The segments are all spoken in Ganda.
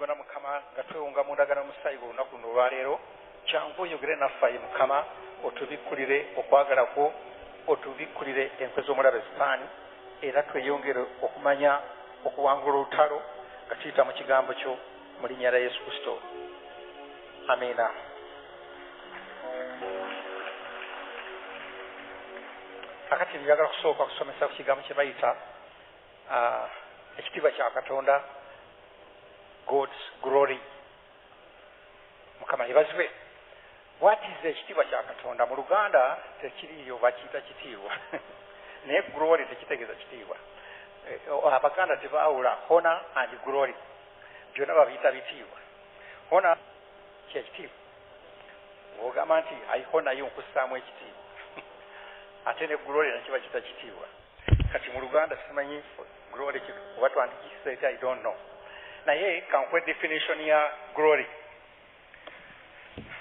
gwonna Mukama, nga twewunga mu ndagaano y'omusaayi gwo olunaku luno olwaleero, kyangu oyogere naffe ayi Mukama, otubikkulire okwagala kwo, otubikkulire enkwe z'omulabe Sitaani, era tweyongere okumanya okuwangula olutalo nga tuyita mu kigambo kyo, mu linnya lya Yesu Kristo. Amiina. Kakati njagala kusooka kusomesa ku kigambo kye bayita ekitiibwa kya Katonda, God's glory. Mukama yebazibwe. What is ekitiibwa kya Katonda? Mu Luganda tekiriiyo, bakiyita kitiibwa, naye glory tekitegeeza kitiibwa. Abaganda tebaawula honor and glory, byonna babiyita bitiibwa. Honor kyekitiibwa, ng'ogamba nti I honor you, nkussaamu ekitiibwa, ate ne glory nakiba kita kitiibwa. Kati mu Luganda simanyi glory oba twandikise, I don't know, naye kankuwe definition ya glory.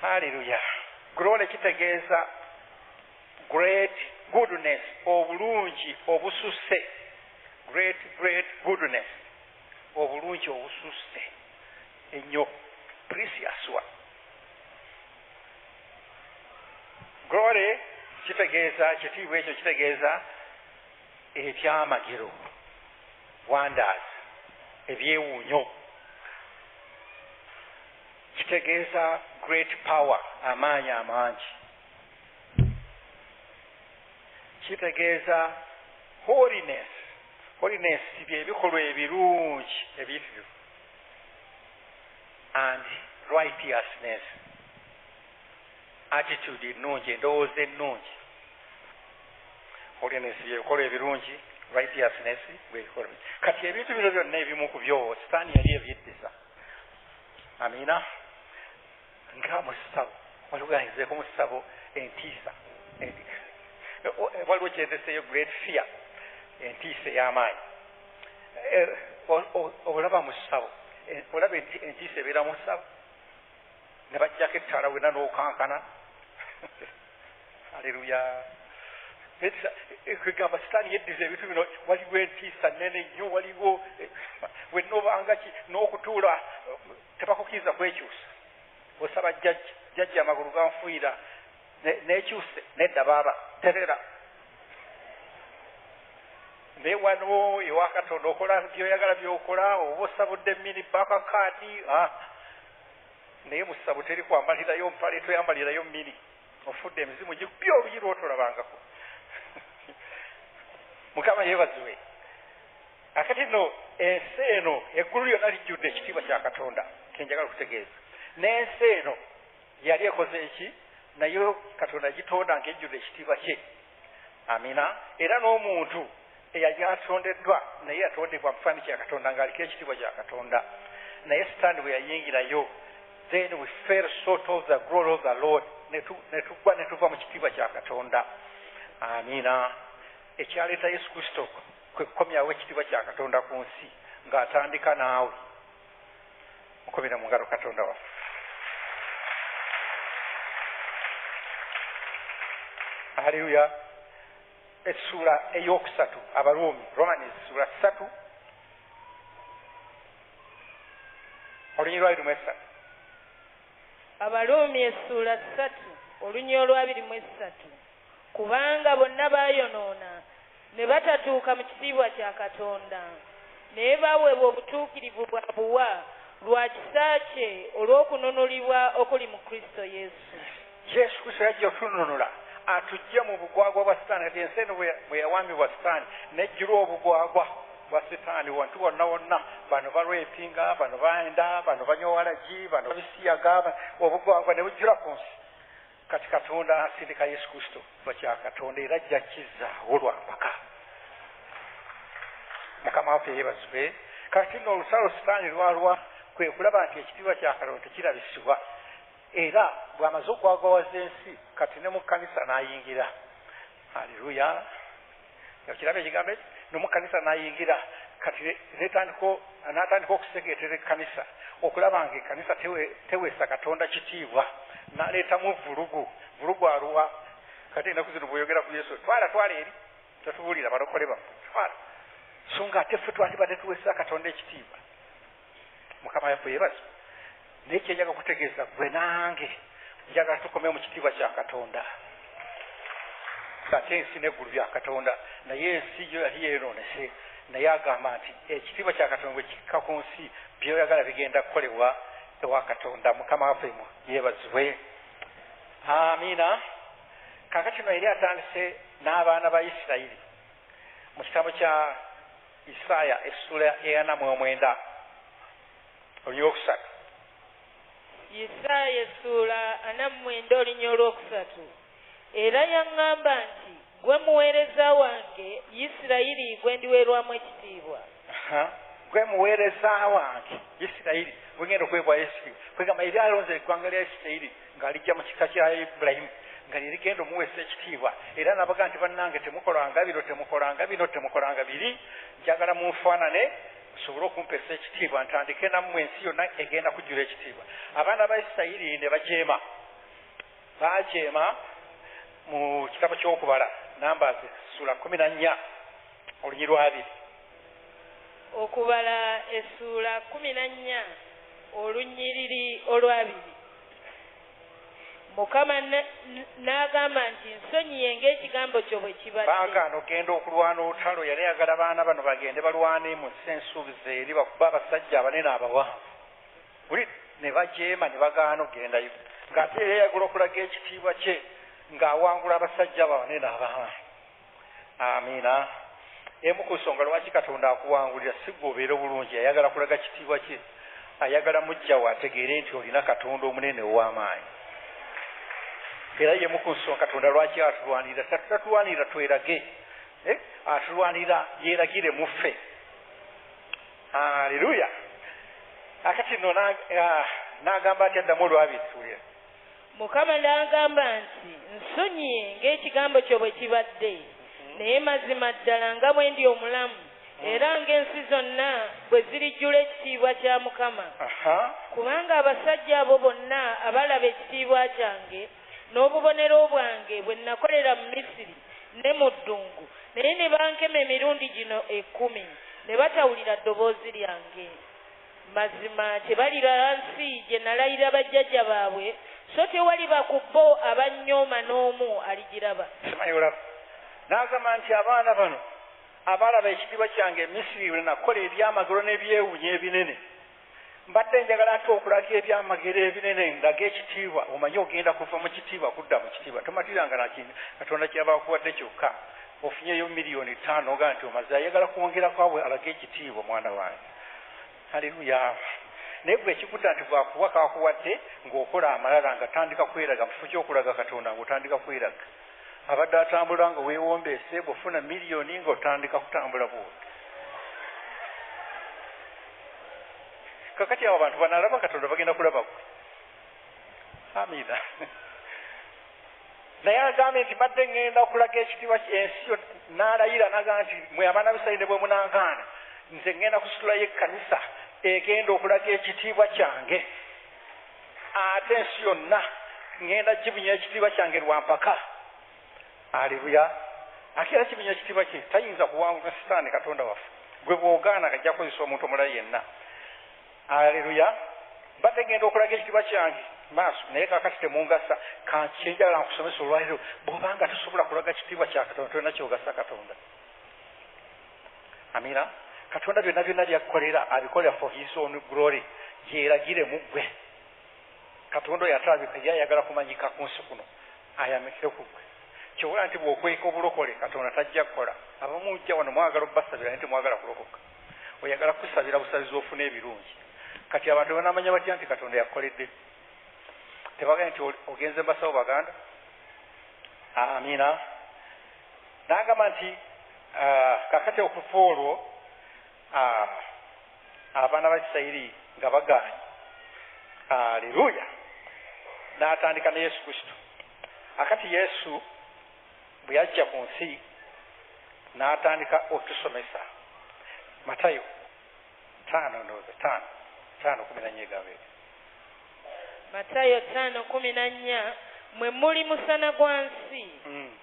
Haleluya. Glory kitegeeza great goodness, obulungi obususse. Great, great goodness, obulungi obususse ennyo, precious one. Glory kitegeeza kitiibwa, ekyo kitegeeza ebyamagero, wonders, ebyewuunyo. Kitegeeza great power, amaanyi amangi. Kitegeeza holiness. Holiness byebikolwa ebirungi ebiyitirivu, and righteousness, attitude ennungi, endowooza ennungi. Holiness byebikolwa ebirungi, righteousness bwebikolwa. Kati ebintu bino byonna ebimu ku byo Sitaani yali ebyeddiza. Amiina. Nga mu ssabo, waliwo ayizeeko mu ssabo entiisa, waliwo kyendeseeyo, great fear, entiisa ey'amaanyi. Olaba mu ssabo, olaba entiisa ebeera mu ssabo, ne bajjako ettaala wena n'okankana. Aleluya. Kwegamba Sitaani yeddiza ebintu bino. Waliwo entiisa nene nnyo, waliwo wenna obanga ki n'okutuula tebakukkiriza kwekyusa. Osaba jjajja, jjajja amagulu ganfuuyira, nekyuse, nedda baaba terera. Naye wano ewa Katonda okola byoyagala byokola, oba osabudde mini baka kaadi, naye mu ssabo teri kwambalirayo mpale, toyambalirayo mini, ofudde emizimu gikubye oluyi lwotolabangako. Mukama yeebazibwe. Akati nno ensi eno, eggulu lyonna lijjudde ekitiibwa kya Katonda, kyenjagala okutegeeza. N'ensi eno yali ekoze eki? Naye Katonda yagitonda ng'ejjudde ekitiibwa kye. Amina. Era n'omuntu eyali atondeddwa naye yatondebwa mu kifaananyi kya Katonda ng'aliko ekitiibwa kya Katonda. Naye Sitaani bwe yayingirayo, then we fell short of the glory of the Lord, ne tugwa ne tuva mu kitiibwa kya Katonda. Amiina. Ekyaleeta Yesu Kristo kwe kukomyawo ekitiibwa kya Katonda ku nsi, ng'atandika naawe. Mukubire mu ngalo Katonda waffe. Haleluya. Essuula 3, Abaruumi, Romans ssuula 3, olunyiriri lwa 23. Abaruumi essuula 3, olunyiriri olwa 23. Kubanga bonna baayonoona ne batatuuka mu kitiibwa kya Katonda, naye baweebwa obutuukirivu bwa buwa lwa kisa kye olw'okununulibwa okuli mu Kristo Yesu. Yesu Kristo yajja otununula, atujje mu bugwagwa bwa Sitaani. Kati ensi eno bwe yawambibwa Sitaani, nejjulwa obugwagwa bwa Sitaani wantu wonna wonna. Bano balwepinga, bano baenda, bano banywa walagi, bano babisiyaga, obugwagwa ne bujjula ku nsi. Kati Katonda asindika Yesu Kristo kya Katonda, era ajja kizzaawo lwa mpaka. Mukama waffe yeebazibwe. Kati nno olusalo Sitaani lwalwa kwe kulaba nti ekitiibwa kya Katonda tekirabisibwa, era bw'amaze okwagawaza ensi, kati ne mu kkanisa n'ayingira. Haleluya. Okiraba ekigambo ekyo? Ne mu kkanisa n'ayingira. Kati n'atandika okusegeetera ekkanisa, okulaba nga ekkanisa teweesa Katonda kitiibwa, n'aleetamu vulugu. Vulugu aluwa? Kati ennaku zino bw'oyogera ku Yesu, twala twala eri, totubuulira balokole baffe, twala. So nga ate ffe twandibadde tuweesa Katonda ekitiibwa. Mukama yaffe yeebazibwe. Naye kyenjaga kutegeeza gwe nange, njagala tukome mu kitiibwa kya Katonda. Ate ensi n'eggulu bya Katonda, naye ensi yo yali yeeroonese. Naye agamba nti ekitiibwa kya Katonda bwe kikka ku nsi, by'oyagala bigenda kukolebwa ewa Katonda. Mukama waffe yeebazibwe. Amiina. Kaakati no yali atandise n'abaana ba Isirayiri mu kitabo kya Isaaya essula 49 olw'okusatu. Isaaya essuula 49 olunya olw'okusatu. Era yaŋŋamba nti gwe muweereza wange Isirayiri gwe ndiweerwamu ekitiibwa. Gwe muweereza wange Isirayiri gwegenda okuweebwayo ekitiibwa. Kwegamba eri alonze eggwanga lya Isirayiri ng'alijja mu kika kya Ibulayimu nga lirigenda omuweesa ekitiibwa. Era n'abaga nti bannange temukolanga bino, temukolanga bino, temukolanga biri, njagala munfaanane nsobole okumpeesa ekitiibwa, ntandike nammwe ensi yonna egenda kujjula ekitiibwa. Abaana ba Isirayiri ne bajeema, baajeema mu kitabo ky'okubala Numbers ssuula 14 olunyiriri lwa 2. Okubala essuula 14 olunyiriri olw'abiri. Mukama n'agamba nti nsonyiye ng'ekigambo kyo bwe kibadde. Baagaana ogenda okulwana olutalo, yali ayagala baana bano bagende balwane mu nsi ensuubize eri bakuba abasajja abanene abawanvu. Buli ne bajeema ne bagaana okugendayo. Ng'ate yali ayagala okulaga ekitiibwa kye ng'awangula abasajja abo abanene abawanvu. Amiina. Emu ku nsonga lwaki Katonda akuwangulira si ggwe obeere bulungi, ayagala kulaga kitiibwa kye, ayagala mujja we ategeere nti olina Katonda omunene ow'amaanyi. Era ye mu ku nsonga Katonda lwaki atulwanirira, tatulwanirira twerage, atulwanirira yeeragire mu ffe. Haleluya. Akati nno n'agamba atya ddamu olwabiri tuwulire. Mukama n'agamba nti nsonyiye ng'ekigambo kyo bwe kibadde, naye mazima ddala nga bwe ndi omulamu era ng'ensi zonna bwe zirijjula ekitiibwa kya Mukama. Kubanga abasajja abo bonna abalaba ekitiibwa kyange n'obubonero bwange bwe nakolera mu Misiri ne mu ddungu, naye ne bankema emirundi gino 10 ne batawulira ddoboozi lyange. Mazima tebaliraba nsi gye nalayira bajjajja baabwe, so tewaliba ku bo abannyooma n'omu aligiraba. N'agamba nti abaana bano abalaba ekitiibwa kyange e Misiri bwe nakola ebyamagero n'ebyewuunyo ebinene, mbadde njagala ate okulaga ebyamagero ebinene ndaga ekitiibwa. Omanye ogenda kuva mu kitiibwa kudda mu kitiibwa, tomatiranga nakintu Katonda ky'aba akuwadde kyokka. Ofunyeyo 5 million ogaa nti omaze, ayagala kwongerako abwe alage ekitiibwa mwana wange. Haleluya. Naye gwe ekikutta nti bw'akuwa kakuwadde ng'okola amalala nga tandika kweraga, mu kifo ky'okulaga Katonda ng'otandika kweraga. Abadde atambula nga weewombeese, bw'ofuna miliyoni ng'otandika kutambula bw'oti. Kakati abo abantu banalaba Katonda bagenda kulaba gwe. Amiina. Naye agambye nti mbadde ŋŋenda okulaga ekitiibwa ensi n'alayira n'agamba nti mwe abaana b'Isirayiri ne bwe munangaana, nze ŋŋenda kusitulayo ekkanisa egenda okulaga ekitiibwa kyange, ate ensi yonna ŋŋenda gibunya ekitiibwa kyange lwa mpaka. Aleluya. Ate era kibunya ekitiibwa kye tayinza kuwangula Sitaani Katonda waffe. Gwe bw'ogaana kajja kukozesa omuntu omulala yenna. Aleluya. Mbadde ŋŋenda okulaga ekitiibwa kyange maaso, naye kaakati temungasa. Kyenjagala nkusomesa olwaleero, bw'obanga tosobola kulaga kitiibwa kya Katonda, tolina ky'ogasa Katonda. Amiina. Katonda byonna byonna by'akukolera abikolera for his own glory, yeeragire mu ggwe. Katonda oyo atalabika ye ayagala kumanyika ku nsi kuno, ayamikire ku ggwe. Ky'obola nti bw'okweka obulokole Katonda tajja kukola. Abamu ujja wano mwagala obbasabira naye temwagala kulokoka, oyagala kusabira busabizi ofune ebirungi. Kati abantu banamanya batya nti Katonda yakukoledde? Tebagambye nti ogenze basawo baganda. Amiina. N'agamba nti kakati okufa olwo abaana ba Isirayiri nga bagaanye. Aleluya. N'atandika ne Yesu Kristo. Akati Yesu bwe yajja ku nsi n'atandika otusomesa. Matayo 5:14 egabe. Matayo 5:14, mwe muli musana gwa nsi.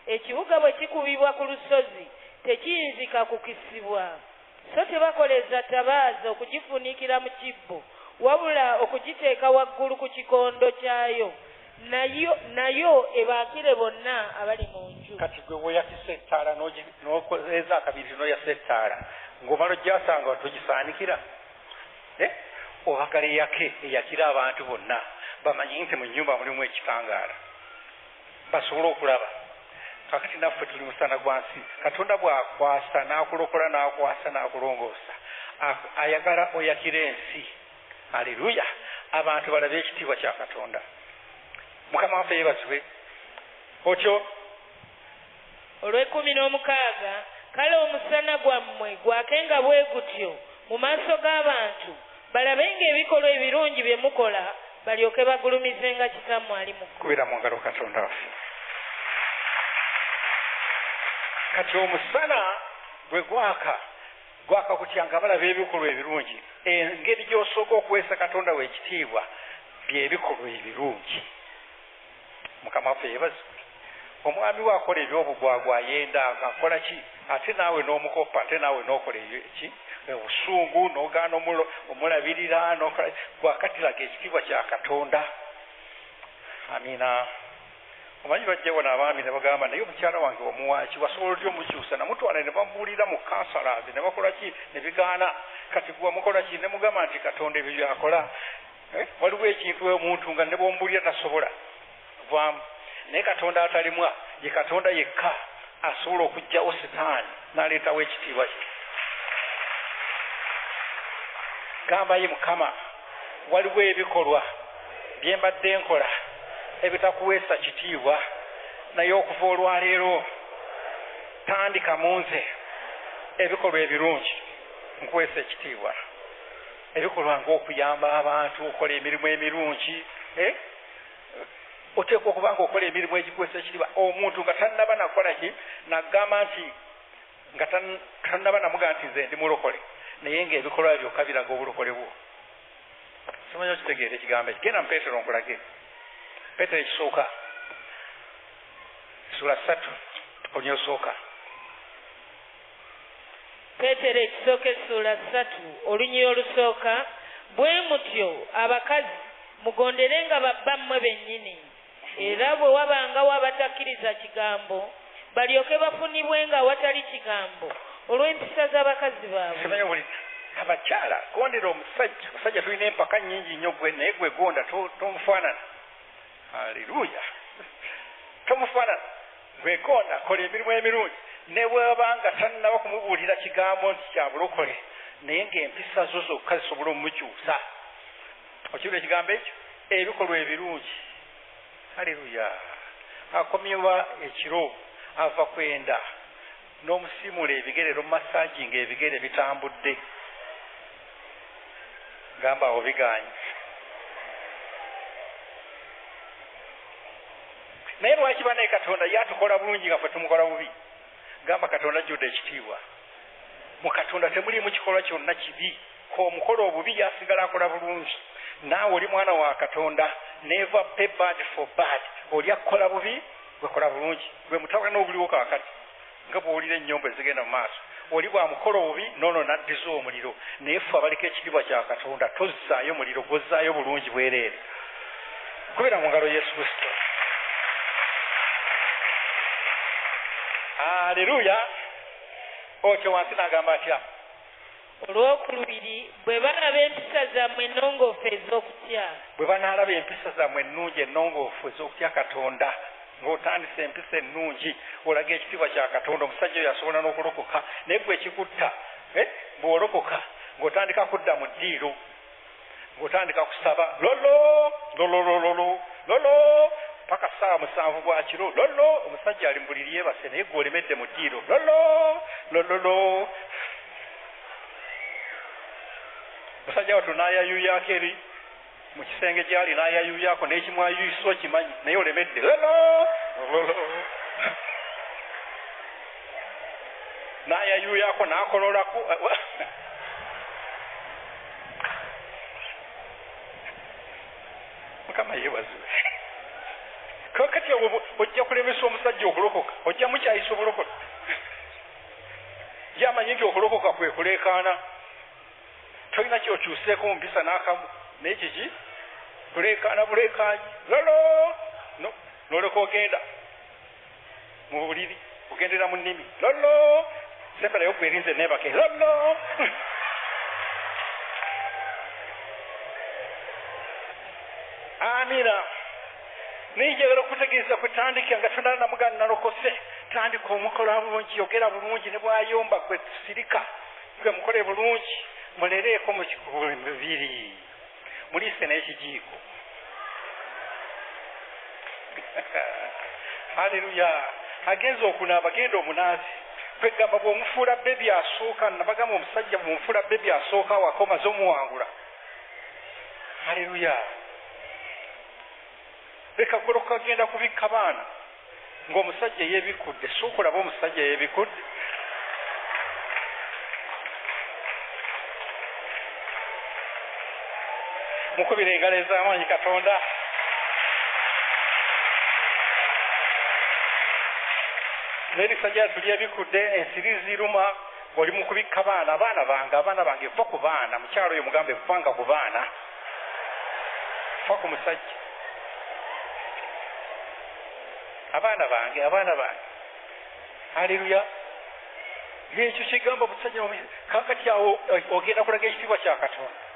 Ekibuga bwe kikubibwa ku lusozi tekiyinzika kukisibwa, so tebakoleza tabaaza okugifunikira mu kibbo, wabula okugiteeka waggulu ku kikondo kyayo, nayo ebaakire bonna abali mu nju. Kati gwe weeyakisa ettaala n'okozeza akabiri n'oyasa ettaala ng'omala ogyasanga togisaanikira, oyagala eyake eyakire abantu bonna bamanye nti mu nnyumba mulimu ekitangaala basobole okulaba. Kakati naffe tuli musana gwa nsi. Katonda bw'akwasa n'akulokola n'akwasa n'akulongoosa, ayagala oyakire ensi. Aleluya! Abantu balabe ekitiibwa kya Katonda. Mukama waffe yeebazibwe. Otyo olw'e16, kale omusana gwammwe gwakenga bwe gutyo mu maaso g'abantu, balabenga ebikolwa ebirungi bye mukola, balyoke bagulumizenga Kitammwe ali mu ggulu. Kubira mu ngalo Katonda waffe. Kati omusana bwe gwaka, gwaka kutya? Nga balaba ebikolwa ebirungi. Engeri gy'osooka okuweesa Katonda we ekitiibwa by'ebikolwa ebirungi. Mukama waffe yeebazibwe. Omwami we akola eby'obugwagwa, ayenda, akola ki, ate naawe n'omukopa, ate naawe n'okola ki, obusungu, n'ogaana omulabirira, n'okola gwakatiraga ekitiibwa kya Katonda. Amiina. Omanyi bajja wano abaami ne bagamba, naye omukyala wange omuwaaki, wasobola otya omukyusa? Namutwala ne bamubuulira mu kansalazi ne bakola ki, ne bigaana. Kati gwe wamukola ki? Ne mugamba nti Katonda ebyo byakola. Waliwo ekintu omuntu nga ne bw'omubuulira tasobola vaamu, naye Katonda atalimwa ye Katonda yekka asobola okuggyawo Sitaani n'aleetawo ekitiibwa kye. Gamba ye Mukama, waliwo ebikolwa bye mbadde nkola ebitakuweesa kitiibwa, naye okuva olwaleero tandika mu nze ebikolwa ebirungi nkuweesa ekitiibwa. Ebikolwa ng'okuyamba abantu, okola emirimu emirungi, oteekwa okuba ng'okola emirimu egikuweesa ekitiibwa. Omuntu nga tannaba nakola ki, nagamba nti nga tannaba namugamba nti nze ndi mulokole, naye ng'ebikolwa byokka biraga obulokole bwo. Simanyi okitegeera ekigambo ekyo. Genda mu Peetero nkulage. Peetero ekisooka sura 3 olunyiriri. Peetero ekisooka essula 3 olunyiriri olusooka, bwe mutyo abakazi mugonderenga babbammwe bennyini, era bwe wabangawo abatakkiriza kigambo balyoke bafunibwenga awatali kigambo olw'empisa z'abakazi baabwe. Abakyala gondera omusajja. Omusajja tulina empaka nnyingi nnyo gwe, naye gwe gonda tomufaanana. Aleluya! Tomufaanana. Gwe gonda, kola emirimu emirungi, ne bw'abanga tannaba kumubuulira kigambo nti kya bulokole, naye ng'empisa zo zokka zisobola omukyusa. Okiwulira ekigambo ekyo? Ebikolwa ebirungi. Aleluya! Akomyewa ekiro ava kwenda, n'omusiimula ebigere, n'omumasaaginga ebigere bitambudde. Gamba awo bigaanye. Naye lwaki banaye Katonda yatukola bulungi nga ffe tumukola bubi? Gamba Katonda ajjudde ekitiibwa. Mu Katonda temuliimu kikolwa kyonna kibi. K'omukola obubi yasigala akola bulungi. Naawe oli mwana wa Katonda, never pay bad for bad. Oli akukola bubi, gwe kola bulungi. Gwe mutawaana obuliwo kaakati nga bw'owulira ennyombo ezigenda mu maaso. Oli bw'amukola obubi noono n'addiza omuliro. Naye ffe abaliko ekitiibwa kya Katonda tozzaayo muliro, gwozzaayo bulungi bwereere. Kubira mu ngalo Yesu Kristo. Aleluya! Otyo wansi n'agamba atya? Olwokubiri, bwe balaba empisa zammwe ennongoofu ez'okutya. Bwe banaalaba empisa zammwe ennungi ennongoofu ez'okutya Katonda, ng'otandise empisa ennungi, olaga ekitiibwa kya Katonda. Omusajja oyo asobola n'okulokoka, naye gwe ekikutta, bw'olokoka ng'otandika kudda mu ddiiro, ng'otandika kusaba lolo lololololo lolo paka ssaawa 7 gwa kiro, lolo. Omusajja ali mu buliri yeebase, naye gwe olemedde mu ddiiro, lolo lololo. Musajja wattu n'ayayuyaako eri mu kisenge gy'ali, n'ayayuyaako n'ekimwayuyisa okimanyi, naye olemedde lolo lolo. N'ayayuyaako n'akololako. Mukama yeebazibwe. Kakati ojja kulemesa omusajja okulokoka, ojja mukyayisa obulokole. Yamanyi nti okulokoka kwe kuleekaana. Tolina kyokyuseeko mu mpisa n'akamu. Naye kiki? Buleekaana buleekaanyi. Lolo! No, n'oleka ogenda mu buliri, ogendera mu nnimi. Lolo! Semberayo gwe erinze neebake. Lolo! Amina. Naye njagala okutegeeza kutandika nga tonala namuganda nalokose. Tandika omukola bulungi, yogera bulungi, ne bw'ayomba gwe sirika. Gwe mukole bulungi, mulereeko mu mubiri. Muliise n'ekijiiko. Haleluya. Agenza okunaaba, genda omunaazi. Kwegamba bw'omufuula bebi asooka, nabagamba omusajja bw'omufuula bebi asooka awaka omaze omuwangula. Haleluya. Leka golokoka genda kubikka baana ng'omusajja yeebikudde. Sooka olabe omusajja yeebikudde. Mukubire engalo ez'amaanyi Katonda. N'erisajja tulyebikudde, ensiri ziruma, ng'oli mu kubikka baana. Abaana bange, abaana bange, va ku baana. Mukyalo oyo mugambe vanga ku baana, fa ku musajja. Abaana bange, abaana bange. Haleluya. Ekyo kigamba musajja kakati awo ogenda kulaga ekitiibwa kya Katonda.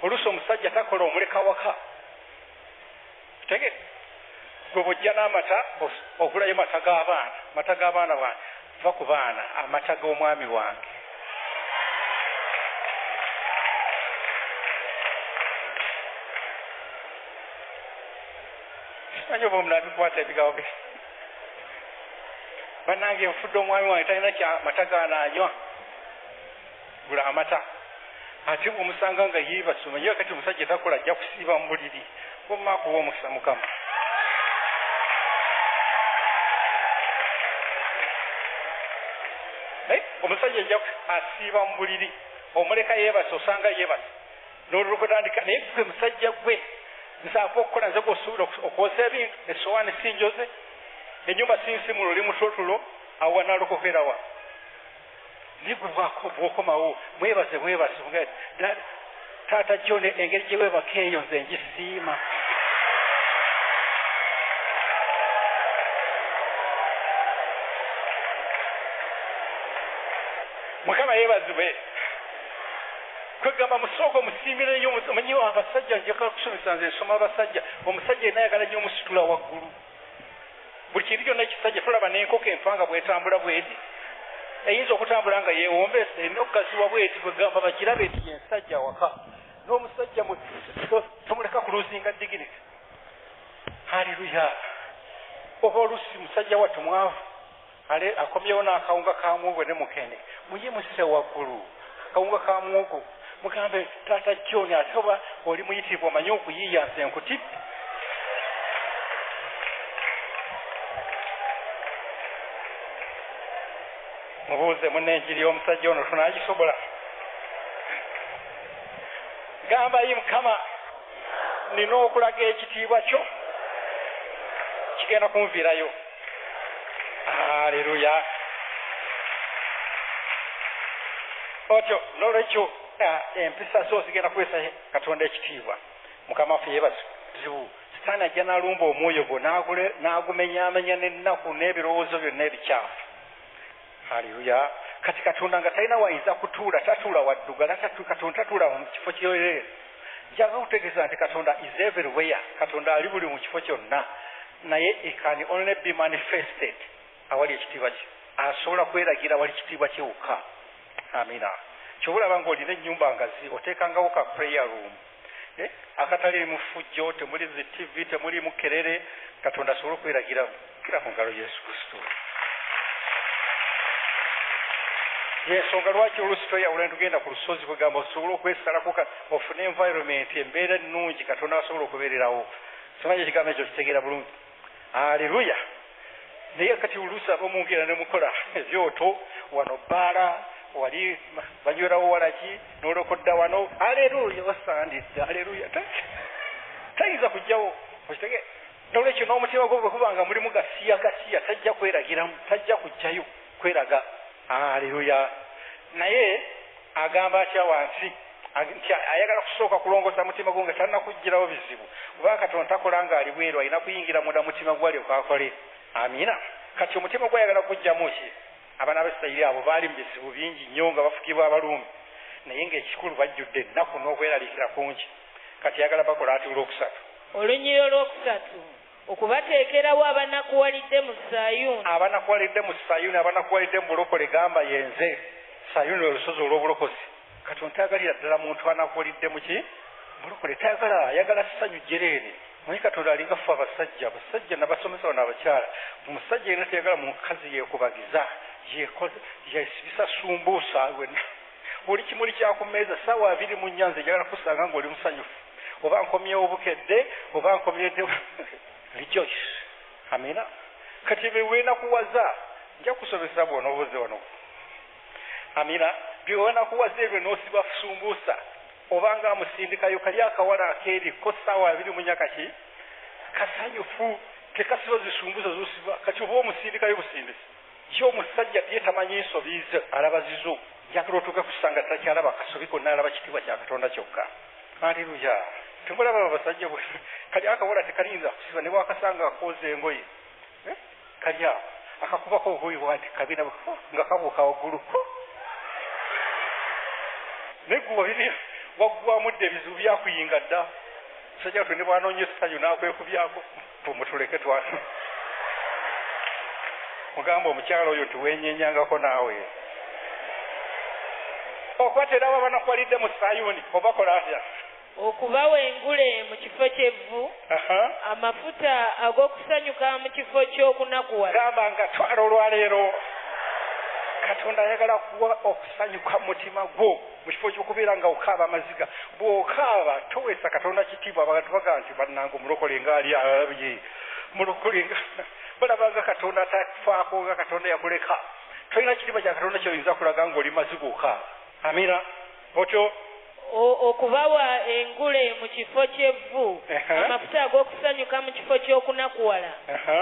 Oluusi omusajja takola omuleka waka. Tegere. Gwe bw'ojja n'amata, ogulayo mata g'abaana. Mata g'abaana bange. Va ku baana, amata g'omwami wange. Simanyi oba omunabikwata ebigambo bye. Bannange nfudde omwami wange talina kya mata g'anaanywa. Gula amata. Ate bw'omusanga nga yeebase, omanyi kati omusajja takola ajja kusiiba mu buliri. Wamma akuwa omukisa Mukama. Omusajja ajja asiiba mu buliri, omuleka yeebase, osanga yeebase. N'olwokutandika naye gwe musajja gwe nsaako okukola nze gw'osobola okwoza ebintu, essowaani si njoze, ennyumba si nsimula, oli mutotulo, awo wanaalokokerawa. Naye gwe bw'okomawo mwebaze bwebaze, taata John engeri gye weebaka eyo nze ngisiima. Mukama yeebazibwe. Kwegamba musooka omusiimireyo, omanyi abasajja njagala kusomesa nze nsoma abasajja. Omusajja yenna ayagala nnyo omusitula waggulu. Buli kintu kyonna ekisajja tolaba n'enkoko enfa nga bw'etambula bw'eti. Eyinza okutambula nga yeewombeese, erina okugaziwa bw'eti, kwegamba bagirabe nti ye nsajja awaka. N'omusajja tomuleka kuluzinga dignity. Haleluya. Oba oluusi musajja wattu mwavu, ale akomyewo n'akawunga ka muwogo ne mukene. Muyimuse waggulu, akawunga ka muwogo. Mugambe taata John ate oba oli muyitirivu omanyi okuyiiya nze nkutippe. Mubuuze munne enjiri y'omusajja ono tunaagisobola. Gamba yi Mukama, nina okulaga ekitiibwa kyo kigenda kunviirayo. Haleluya. Otyo n'olwekyo empisa zo zigenda kuweesa Katonda ekitiibwa. Mukama waffe yeebazibwe. Sitaani ajja n'alumba omwoyo gwo n'agumenyaamenya n'ennaku n'ebirowoozo byonna ebikyafu. Haleluya. Kati Katonda nga talina wayinza kutuula, tatuula waddugala, Katonda tatuula mu kifo kyereere. Njagala okutegeeza nti Katonda is everywhere. Katonda ali buli mu kifo kyonna. Naye it can only be manifested awali ekitiibwa kye. Asobola kweragira awali kitiibwa kye wokka. Amina. Ky'oba olaba ng'olina ennyumba ngazi, oteekangawo ka prayer room. Akataliimu ffujjo, temuli zi TV, temuliimu kerere, Katonda asobole okweragira kira ku ngalo Yesu Kristo. Yensonga lwaki oluusi tweyawula ne tugenda ku lusozi kwegamba osobole okwesalako ofune environment, embeera ennungi Katonda asobola okubeererawo. Simanyi ekigambo ekyo kitegeera bulungi. Haleluya. Naye kati oluusi abamu mugenda ne mukola ebyoto wano bbaala, wali banywerawo walaki, n'olokodda wano. Haleluya, osandidde. Haleluya. Tayinza kujjawo. Okitegeera? N'olwekyo n'omutima gwo bwe guba nga mulimu gasiya gasiya, tajja kweragiramu, tajja kujjayo kweraga. Haleluya. Naye agamba atya wansi? Nti ayagala kusooka kulongoosa mutima gwo nga tannakuggyirawo bizibu, kubanga Katonda takola ng'ali bweru, alina kuyingira munda mutima gwe alyoke akole. Amiina. Kati omutima gwe ayagala kuggyamu ki? Abaana ba Isirayiri abo baali mu bizibu bingi nnyo nga bafugibwa Abaruumi, naye ng'ekikulu bajjudde ennaku n'okweraliikira kungi. Kati ayagala bakola ati olwokusatu. Olunyiriri olwokusatu, okubateekerawo abanakuwalidde mu Sayuuni. Abanakuwalidde mu Sayuuni, abanakuwalidde mu bulokole, gamba yenze. Sayuuni lwe lusozi olw'obulokozi. Katonda tayagalira ddala muntu anakuwalidde mu ki? Bulokole. Tayagala, ayagala ssanyu jjereere. Manyi Katonda alinga ffe abasajja, abasajja nabasomesa bano abakyala. Omusajja yenna tayagala mukazi yeekubagiza, yesibisa sumbuusa wenna. Buli kimuli kya ku mmeeza ssaawa 24 nze njagala kusanga ng'oli musanyufu. Oba nkomyewo bukedde, oba nkomyedde rejoice. Amina. Kati bwe weenakuwaza, nja kusomesa bw'onoobuze wano. Amina. Bwe weenakuwaza ebyo n'osiba sumbuusa, obanga amusindikayo kali akawala akeeri ko ssaawa 24 kaki kasanyufu, tekasiba zisumbuusa z'osiba. Kati oba omusindikayo busindisi. Ye omusajja ye tamanyi nsobi ze, alaba zizo. Njagala otuuke kusanga takyalaba kasobi konna, alaba kitiibwa kya Katonda kyokka. Aleluya. Temulaba abasajja bwe kali akawala tekalinza kusiba, ne bwakasanga akooza engoye. Kali awo akakubako obugoye bw'ati kabina nga kabuuka waggulu. Naye gwe wabiri waggwamu dda ebizibu byakuyinga dda. Musajja wattu ne bw'anoonya essanyu n'akwekubyako, mutuleke twana. Mugamba omukyala oyo nti weenyenyangako naawe. Okubateerawo abanakuwalidde mu Sayuuni, obakola atya? Okubawa engule mu kifo ky'evvu, amafuta ag'okusanyuka mu kifo ky'okunakuwala. Gamba nga twala olwaleero. Katonda ayagala kuwa okusanyuka mu mutima gwo mu kifo ky'okubeera nga okaaba amaziga. Bw'okaaba toweesa Katonda kitiibwa. Abantu bagamba nti bannange omulokole ng'ali alabye, mulokole nga balaba nga Katonda atafaako, nga Katonda yakuleka. Tolina kitiibwa kya Katonda ky'oyinza kulaga ng'oli maziga okaaba. Amina. Otyo okubawa engule mu kifo ky'evvu, amafuta ag'okusanyuka mu kifo ky'okunakuwala,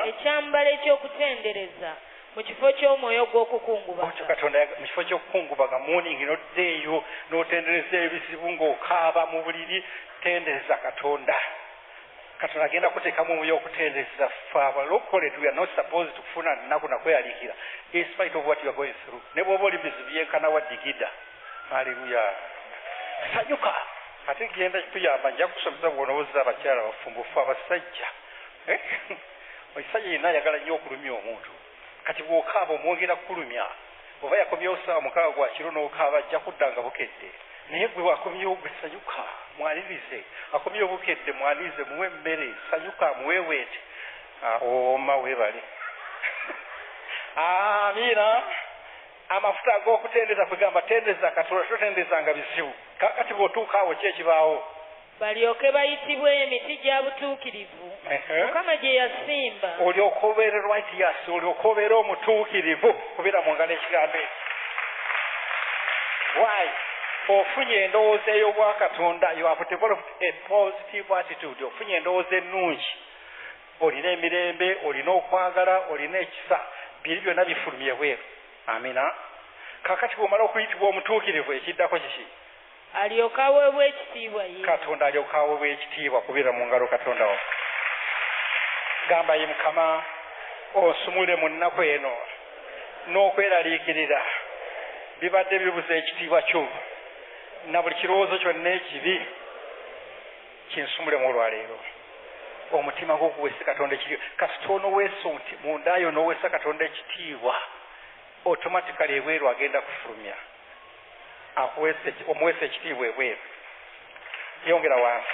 ekyambalo eky'okutendereza mu kifo ky'omwoyo gw'okukungubaga. Otyo Katonda mu kifo ky'okukungubaga morning n'oddeeyo n'otendereza ebizibu ng'okaaba mu buliri, tendereza Katonda. Katonda agenda kuteekamu omwoyo okutendereza. Ffe abalokole we are not supposed to kufuna nnaku na kweraliikira in spite of what you are going through. Ne bw'oba oli bizibu byenkana wa digida. Haleluya. Sanyuka. Ate genda kutuyamba, nja kusomesa bw'onowoza abakyala abafumbo, ffe abasajja. Omusajja yenna ayagala nnyo okulumya omuntu. Kati bw'okaaba omwongera kukulumya. Oba yakomyewo ssaawa 6 gwa kiro n'okaaba, ajja kudda nga bukedde. Naye gwe wakomyewo gwe sanyuka, mwanirize. Akomyewo bukedde, mwanirize, muwe emmere, sanyuka, muweeweete. Awo weebale. Amiina. Amafuta ag'okutendereza kwegamba tendereza Katonda, totenderezanga bizibu. Kaakati bw'otuuka awo ki ekibaawo? Balyoke bayitibwe emiti gya butuukirivu, Mukama gye yasimba. Olyoke obeere righteous, olyoke obeere omutuukirivu, kubeera mu ngalo ekigambo ekyo. Why? Ofunye endowooza ey'obwakatonda. You have developed a positive attitude. Ofunye endowooza ennungi, olina emirembe, olina okwagala, olina ekisa, biri byonna bifulumye bweru. Amina. Kaakati bw'omala okuyitibwa omutuukirivu, ekiddako kiki? Alyoke aweebwe ekitiibwa ye. Katonda alyoke aweebwe ekitiibwa, kubeera mu ngalo Katonda wo. Gamba ye Mukama, osumule mu nnaku eno n'okweraliikirira bibadde bibuza ekitiibwa kyo, na buli kirowoozo kyonna ekibi kinsumulemu olwaleero. Omutima gwo guweese Katonda ekitiibwa. Kasita onoweesa munda yo n'oweesa Katonda ekitiibwa, automatically ebweru agenda kufulumya. Omuweesa ekitiibwa ebweru. Yongera wansi.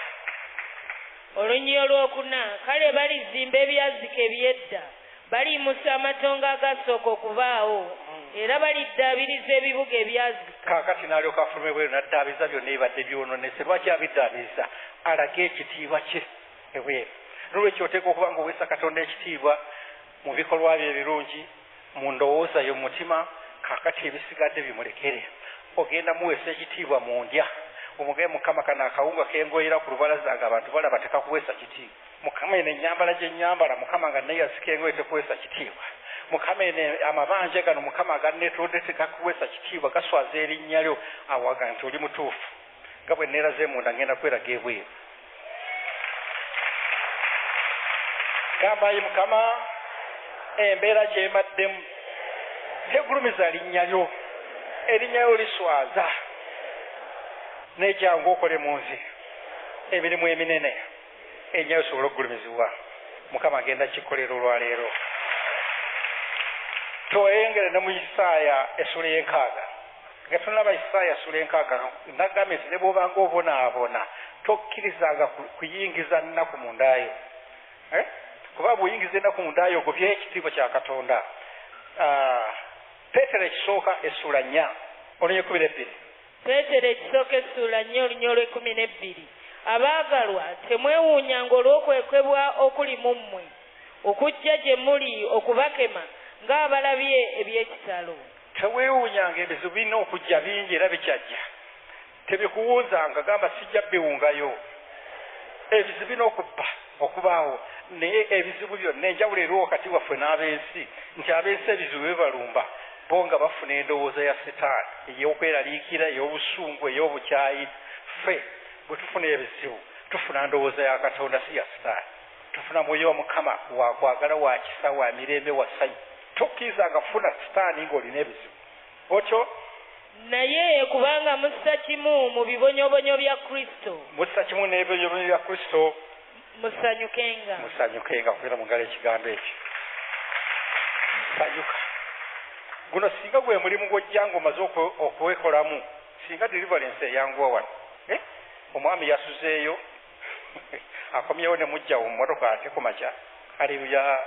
Olunyiriri olwokuna, kale balizimba ebyazika eby'edda, baliyimusa amatongo agasooka okubaawo, era baliddaabiriza ebibuga ebyazika. Kaakati n'alyoka afuluma ebweru n'addaabiriza byonna ebibadde byonoonese. Lwaki abiddaabiriza? Alage ekitiibwa kye ebweru. Nolwekyo oteekwa okuba ng'oweesa Katonda ekitiibwa mu bikolwa bye ebirungi, mu ndowooza yo mu mutima. Kaakati ebisigadde bimulekere. Ogenda muweesa ekitiibwa mu ndya. Omugaye Mukama kano akawunga kengoyera ku lubalaza nga abantu balaba tekakuweesa kitiibwa. Mukama eno ennyambala gye nnyambala, Mukama nga neeyazika engoye tekuweesa kitiibwa. Mukama eno amabanja gano Mukama aganneetolodde tegakuweesa kitiibwa, gaswaza erinnya lyo. Awaga nti oli mutuufu. Nga bwe neeraze munda ngenda kweraga ebweru. Gamba, ayi Mukama, embeera gyembaddemu tegulumiza linnya lyo, erinnya lyo liswaza, n'ekyangu okole mu nze emirimu eminene, erinnya lyo lisobole okugulumizibwa. Mukama agenda kikolera olwaleero. Tweyongere ne mu Isaaya essula y'enkaaga. Nga tunalaba Isaaya essula y'enkaaga, nagambye nti ne bw'obanga obonaabona tokkirizanga kuyingiza nnaku mu ndaayo. Kuba bw'oyingiza ennaku mu ndaayo ogobyeyo ekitiibwa kya Katonda. Peetero ekisooka essula 4 oluny 12. Peetero ekisooka essula 4 oluny 12. Abaagalwa, temwewuunyanga olw'okwekebwa okuli mu mmwe, okujja gye muli okubakema ng'abalabye eby'ekitalo. Teweewuunyanga, ebizibu birina okujja bingi era bikyajja. Tebikuwunzanga, gamba sijja biwungayo. Ebizibu birina okubba okubaawo, naye ebizibu byonna enjawulo eriwo wakati waffe n'ab'ensi nti ab'ensi ebizibu bibalumba, bo nga bafuna endowooza ya Sitaani ey'okweraliikira, ey'obusungu, ey'obukyayi. Ffe bwe tufuna ebizibu tufuna ndowooza ya Katonda, si ya Sitaani. Tufuna mwoyo wa Mukama wa kwagala, wa kisa, wa mirembe, wa ssanyu. Tokkirizanga kufuna Sitaani ng'olina ebizibu otyo. Naye kubanga mussa kimu mu bibonyobonyo bya Kristo, mussa kimu n'ebibonyobonyo bya Kristo, musanyukenga. Musanyukenga, kubeera mu ngalo ekigambo ekyo. Sanyuka. Guno singa gwe mulimu gw'ojja ng'omaze okwekolamu, singa deliverance eyanguwa wano. Omwami yasuzeeyo akomyewo ne mujjawo mu mmotoka ate ku makya. Aleluya.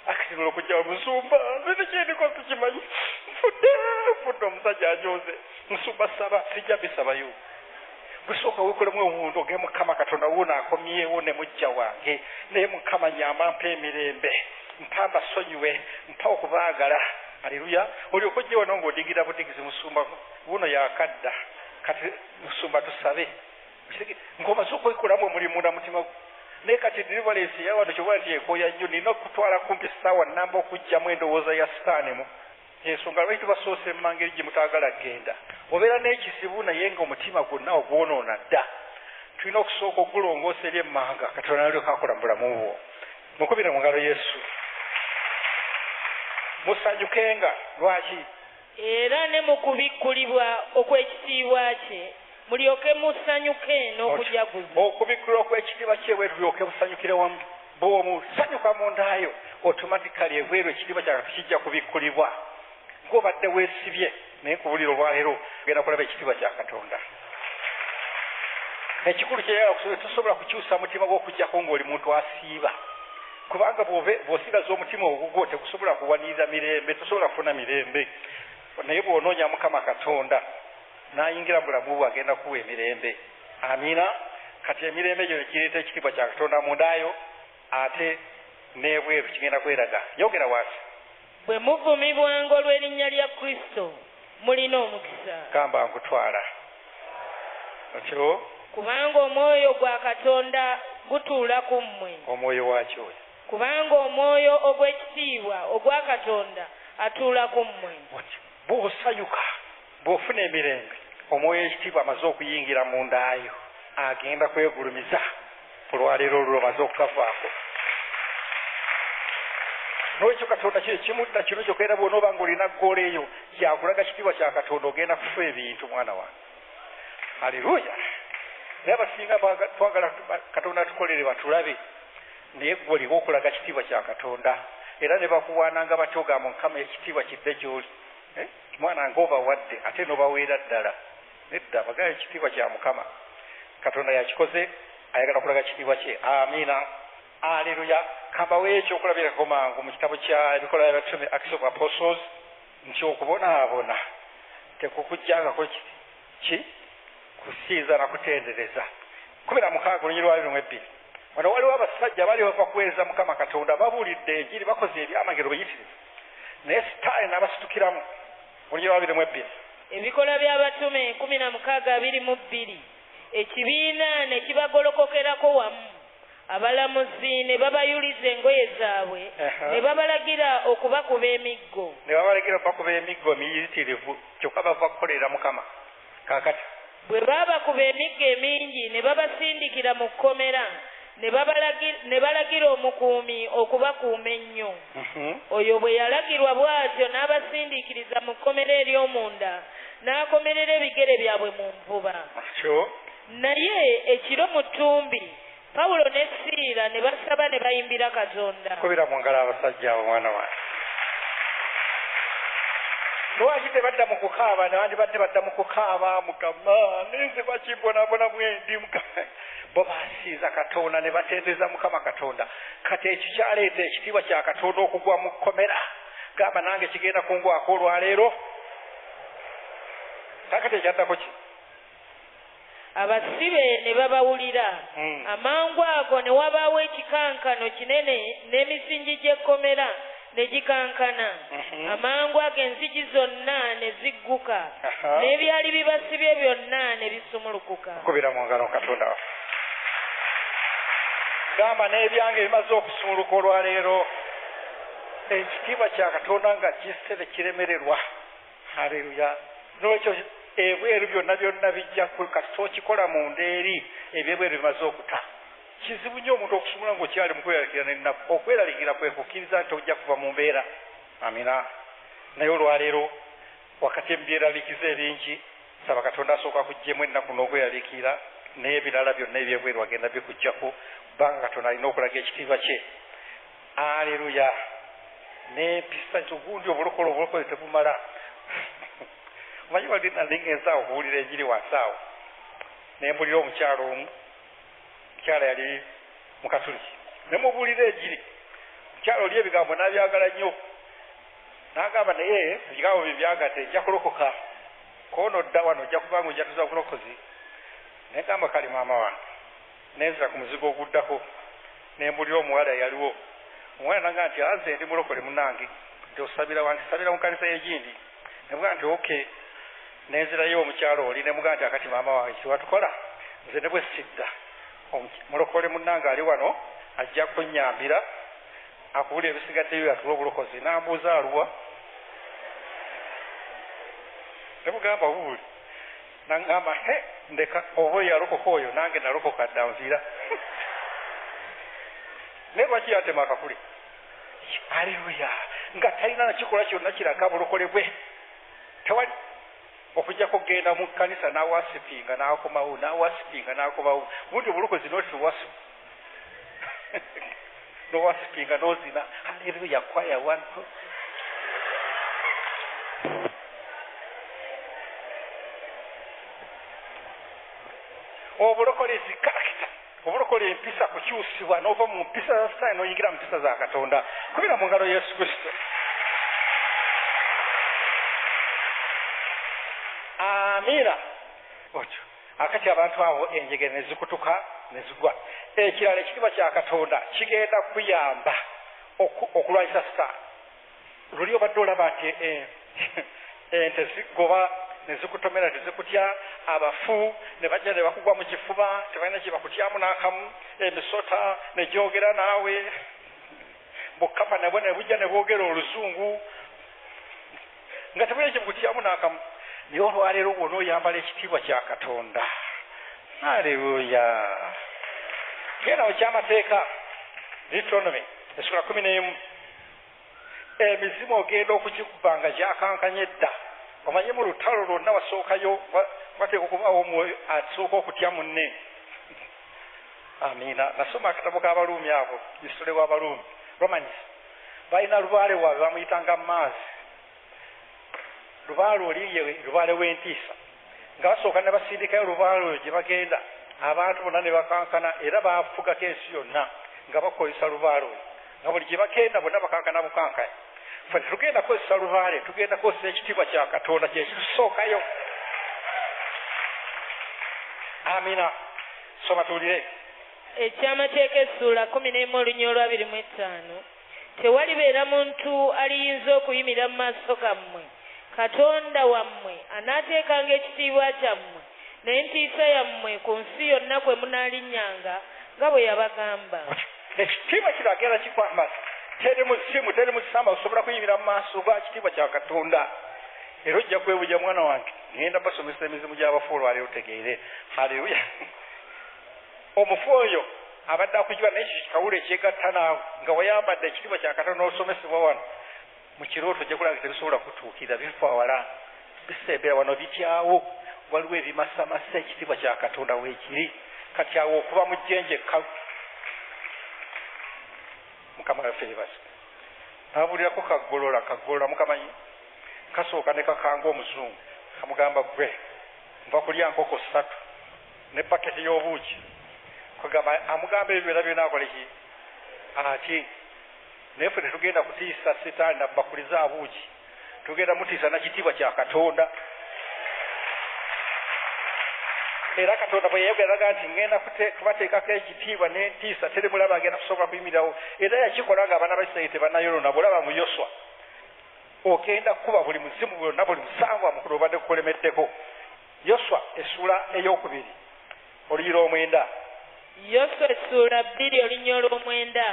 Akirula okujjawo musumba, nze kyendiko sikimanyi, nfudde omusajja ajoze, musumba saba, sijja bisabayo. Gusooka weekolemu ewundo oge Mukama Katonda wuuno akomyewo ne mujja wange, naye Mukama nyamba, mpa emirembe, mpa mbasonyiwe, mpa okubaagala. Aleluya. Olyoka ojje wano ng'odigira budigizi, musumba wuuno yakadda, kati musumba tusabe. Ng'omaze okwekolamu omulimu munda mutima. Naye kati deliverance ey'abantu kyoba nti ekooya nnyo, nina okutwala kumpi ssaawa nnamba okuggyamu endowooza ya Sitaani mu. Ensonga lwaki tubasoose emmanga eri gye mutaagala kgenda. Obeera n'ekizibu naye ng'omutima gwonna ogwonoona dda. Tulina okusooka ogulongoosa eri emmanga, Katonda n'alyoka akola mu bulamu bwo. Mukubire mu ngalo Yesu. Musanyukenga. Lwaki? Era ne mu kubikkulibwa okw'ekitiibwa kye mulyoke musanyuke n'okujaguza. Okubikkulwa okw'ekitiibwa kye bwe tulyoke musanyukire wamu. Bw'omusanyuka mu ndaayo, automatically ebweru ekitiibwa kya Katonda kijja kubikkulibwa. Ng'obadde weesibye, naye nkubulira olwaleero ogenda kulaba ekitiibwa kya Katonda. Ekikulu kye yagala okusobola, tosobola kukyusa mutima gw'okuggyako ng'oli muntu asiiba. Kubanga bw'osigaza omutima ogugwo tekusobola kuwanirira mirembe, tosobola kufuna mirembe. Naye bw'onoonya Mukama Katonda n'ayingira mu bulamu bwo agenda kuwa emirembe. Amiina. Kati emirembe egyo gireeta ekitiibwa kya Katonda mu ndaayo, ate n'ebweru kigenda kweraga. Yogera wansi. Bwe muvumibwanga olw'erinnya lya Kristo mulina omukisa. Gamba nkutwala. Otyo? Kubanga omwoyo gwa Katonda gutuula ku mmwe. Omwoyo wakyo. Kubanga omwoyo ogw'ekitiibwa ogwa Katonda atuula ku mmwe. Bw'osanyuka, bw'ofuna emirembe, omwoyo ekitiibwa amaze okuyingira mu ndaayo, agenda kwegulumiza olwaleero olwo omaze okukavaako. N'olwekyo Katonda kye kimudda kino kyokka, era bw'onooba ng'olina ggoolo eyo yakulaga kitiibwa kya Katonda, ogenda kufa ebintu mwana wange. Aleluya. Naye abasinga twagala Katonda atukolere batulabe, naye ggwe oliwo okulaga kitiibwa kya Katonda. Era ne bakuwaananga batyo ogamba Mukama ekitiibwa kidde gy'oli. Mwana ng'obawadde ate n'obaweera ddala. Nedda, bagala ekitiibwa kya Mukama. Katonda yakikoze, ayagala kulaga kitiibwa kye. Amiina. Aleluya. Kambaweeyo ekyokulabirako mangu mu kitabo kya Ebikolwa by'Abatume, Acts of Apostles, nti okubonaabona tekukujjangako ki kusinza na kutendereza. 16 olunyiriri lwa 22. Wano waliwo abasajja bali bava kuweereza Mukama Katonda, babuulidde enjiri, bakoze ebyamagero biyitirivu, naye Sitaani n'abasitukiramu. Olunyiriri lwa 22. Ebikolwa by'Abatume 16:22. Ekibiina ne kibagolokokerako wamu, abalamuzi ne babayuliza engoye zaabwe, ne babalagira okubakuba emiggo. Ne babalagira okubakuba emiggo emiyitirivu, kyokka bava kukolera Mukama. Kaakati Bwe baabakuba emiggo emingi ne babasindikira mu kkomera, ne balagira omukuumi okubakuuma ennyo. Oyo bwe yalagirwa bw'atyo n'abasindiikiriza mu kkomera ery'omunda, n'akomerera ebigere byabwe mu nvuba. Naye ekiro mu ttumbi, Pawulo ne Siira ne basaba ne bayimbira Katonda. Kubira mu ngalo abasajja abo, mwana wange. Lwaki tebadda mu kukaaba? Newandibadde badda mu kukaaba, Mukama ninze lwaki mbonaabona bwendi, Mukama. Bo basinza Katonda ne batendereza Mukama Katonda. Kati ekyo kyaleeta ekitiibwa kya Katonda okugwa mu kkomera. Gamba, nange kigenda kungwako olwaleero. Kakati ekyaddako ki? Abasibe ne babawulira. Amangu ago ne wabaawo ekikankano kinene, n'emisingi gy'ekkomera ne gikankana. Amangu ago enzigi zonna ne zigguka, n'ebyali bibasibye byonna ne bisumulukuka. Kubira mu ngalo Katonda waffe. Gamba, n'ebyange bimaze okusumuluka olwaleero. Ekitiibwa kya Katonda nga kisse tekiremererwa. Haleluya. Nolwekyo ebweru byonna byonna bijja, kasita okikola munda eri, ebyebweru bimaze okuta. Kizibu nnyo omuntu okusumula ng'okyali mu kweraliikirira n'ennaku. Okweraliikirira kwe kukkiriza nti ojja kuva mu mbeera. Amina. Naye olwaleero wakati emubyeraliikiza ebingi, saba Katonda asooka kuggyemu ennaku n'okweraliikirira, n'ebirala byonna ebyebweru agenda bikuggyako, kubanga Katonda alina okulaga ekitiibwa kye. Aleluya. N'empisa gundi obulokole, obulokole tebumala. Omanyi, wali nali ngenze awo okuwulira enjiri wansi awo, ne mpulira omukyalo omu. Omukyala yali mukatuliki, ne mubuulira enjiri. Omukyala oli ebigambo n'abyagala nnyo, n'agamba, naye ebigambo bye byagadde, nja kulokoka koono dda wano, ojja kubanga ojja tuza bulokozi. Negamba, kale maama wange. Nenzira ku muzigo oguddako, ne mbulira omuwala yaliwo. Omuwala naga nti, aze ndi mulokole munange. Nti osabira wanti? Sabira mu kanisa y'egindi. Nemugaa nti okay. Nenzirayo omukyalo oli, nemugaa nti akati maama wange, kiwatukola nze ne bwe sidda, mulokole munnange ali wano ajja kunnyambira akuwulira ebisigaddeyo yatula obulokozi. Nambuuza aluwa, nemugamba wuuli. Nagamba, he, ndeka, oba oyo yalokoka oyo, nange nalokoka dda, nviira. Naye lwaki yantema akakule? Aleluya. Nga talina nakikola kyonna kiraga bulokole bwe, tewali, okujjako kugenda mu kkanisa n'aworshippinga n'akomawo, n'aworshippinga n'akomawo. Bundi obulokozi not worship, n'oworshippinga n'ozina haleluya kwaya one. Obulokole zi character, obulokole empisa, kukyusibwa n'ova mu mpisa za Sitaani n'oyingira mu mpisa za Katonda. Kubira mu ngalo Yesu Kristo. Amiina. Otyo akati abantu abo enjegere ne zikutuka ne zigwa. Ekirala, ekitiibwa kya Katonda kigenda kuyamba okulwanyisa Sitaani. Luli obadde olaba nti ente zigoba ne zikutomera, tezikutya. Abafu ne bajja ne bakugwa mu kifuba, tebalina kye bakutyamu n'akamu. Emisota ne gyogera naawe, bukapa nabwo ne bujja ne bwogera oluzungu, nga tebulina kye bukutyamu n'akamu. Naye olwaleero bw'ona oyambala ekitiibwa kya Katonda. Aleluya. Genda mu Kyamateeka, Deuteronomy essula 11. Emizimu ogenda okugikuba nga gyakankanye dda. Omanye mu lutalo lwonna wasookayo wateeka okubaawo omwoyo asooka okutya munne. Amiina. Nasoma akatabo k'Abaluumi abo, history w'Abaluumi, Romans. Balina lubaale waabwe bamuyitanga Maazi. Lubaale oli ye lubaale w'entiisa, nga basooka ne basindikayo lubaale oyo gye bagenda, abantu bonna ne bakankana. Era bafugako ensi yonna nga bakozesa lubaale oyo, nga buli gye bagenda bonna bakankana bukankanya. Ffe tetugenda kukozesa lubaale, tugenda kukozesa ekitiibwa kya Katonda, kyekitusookayo. Amiina. Soma tuwulire. Ekyamateeka essuula 11 olunya olwa 25. Tewalibeera muntu aliyinza okuyimirira mu maaso gammwe. Katonda wammwe anaateekanga ekitiibwa kyammwe n'entiisa yammwe ku nsi yonna kwe munaalinnyanga, nga bwe yabagamba. Ekitiibwa kino agenda kikwambaza. Teri muzimu, teri musamba osobola kuyimirira mu maaso ga kitiibwa kya Katonda. Era ojja kwebuja, mwana wange. Ngenda basomesa emizimu gy'abafu olwaleero otegeere. Haleluya. Omufu oyo abadde akujwa n'ekyo kikawulo ekyegatta naawe nga wayambadde ekitiibwa kya Katonda n'osomesebwa wano mu kirooto ojja kulaba nga tebisobola kutuukirira, bifa wala, bisembera wano bityawo. Waliwo ebimasamasa ekitiibwa kya Katonda weekiri. Kati awo okuba mu jjenje Mukama waffe yeebazibwe. N'abuulirako kaggolola, kaggolola mukamanyi kasooka ne kakanga omuzungu kamugamba gwe nva kulya nkoko 3 ne paketi y'obuugi. Kugamba amugamba ebyo byonna byonna akole ki? Ati naye ffe tetugenda kutiisa sitaani na bakuli za buugi, tugenda mutiisa na kitiibwa kya Katonda. Era Katonda bwe yayogera nti ngenda kubateekako ekitiibwa n'entiisa, teri mulaba agenda kusobola kuyimirirawo. Era yakikola ng'abaana ba Isirayiri tebannayonoona. Bw'olaba mu Yoswa ogenda kukuba buli muzimu bwonna, buli musango mukulu obadde kukulemeddeko. Yoswa essuula 2 olunyiriri 9. Yoswa essuula 2 olunyiriri 9.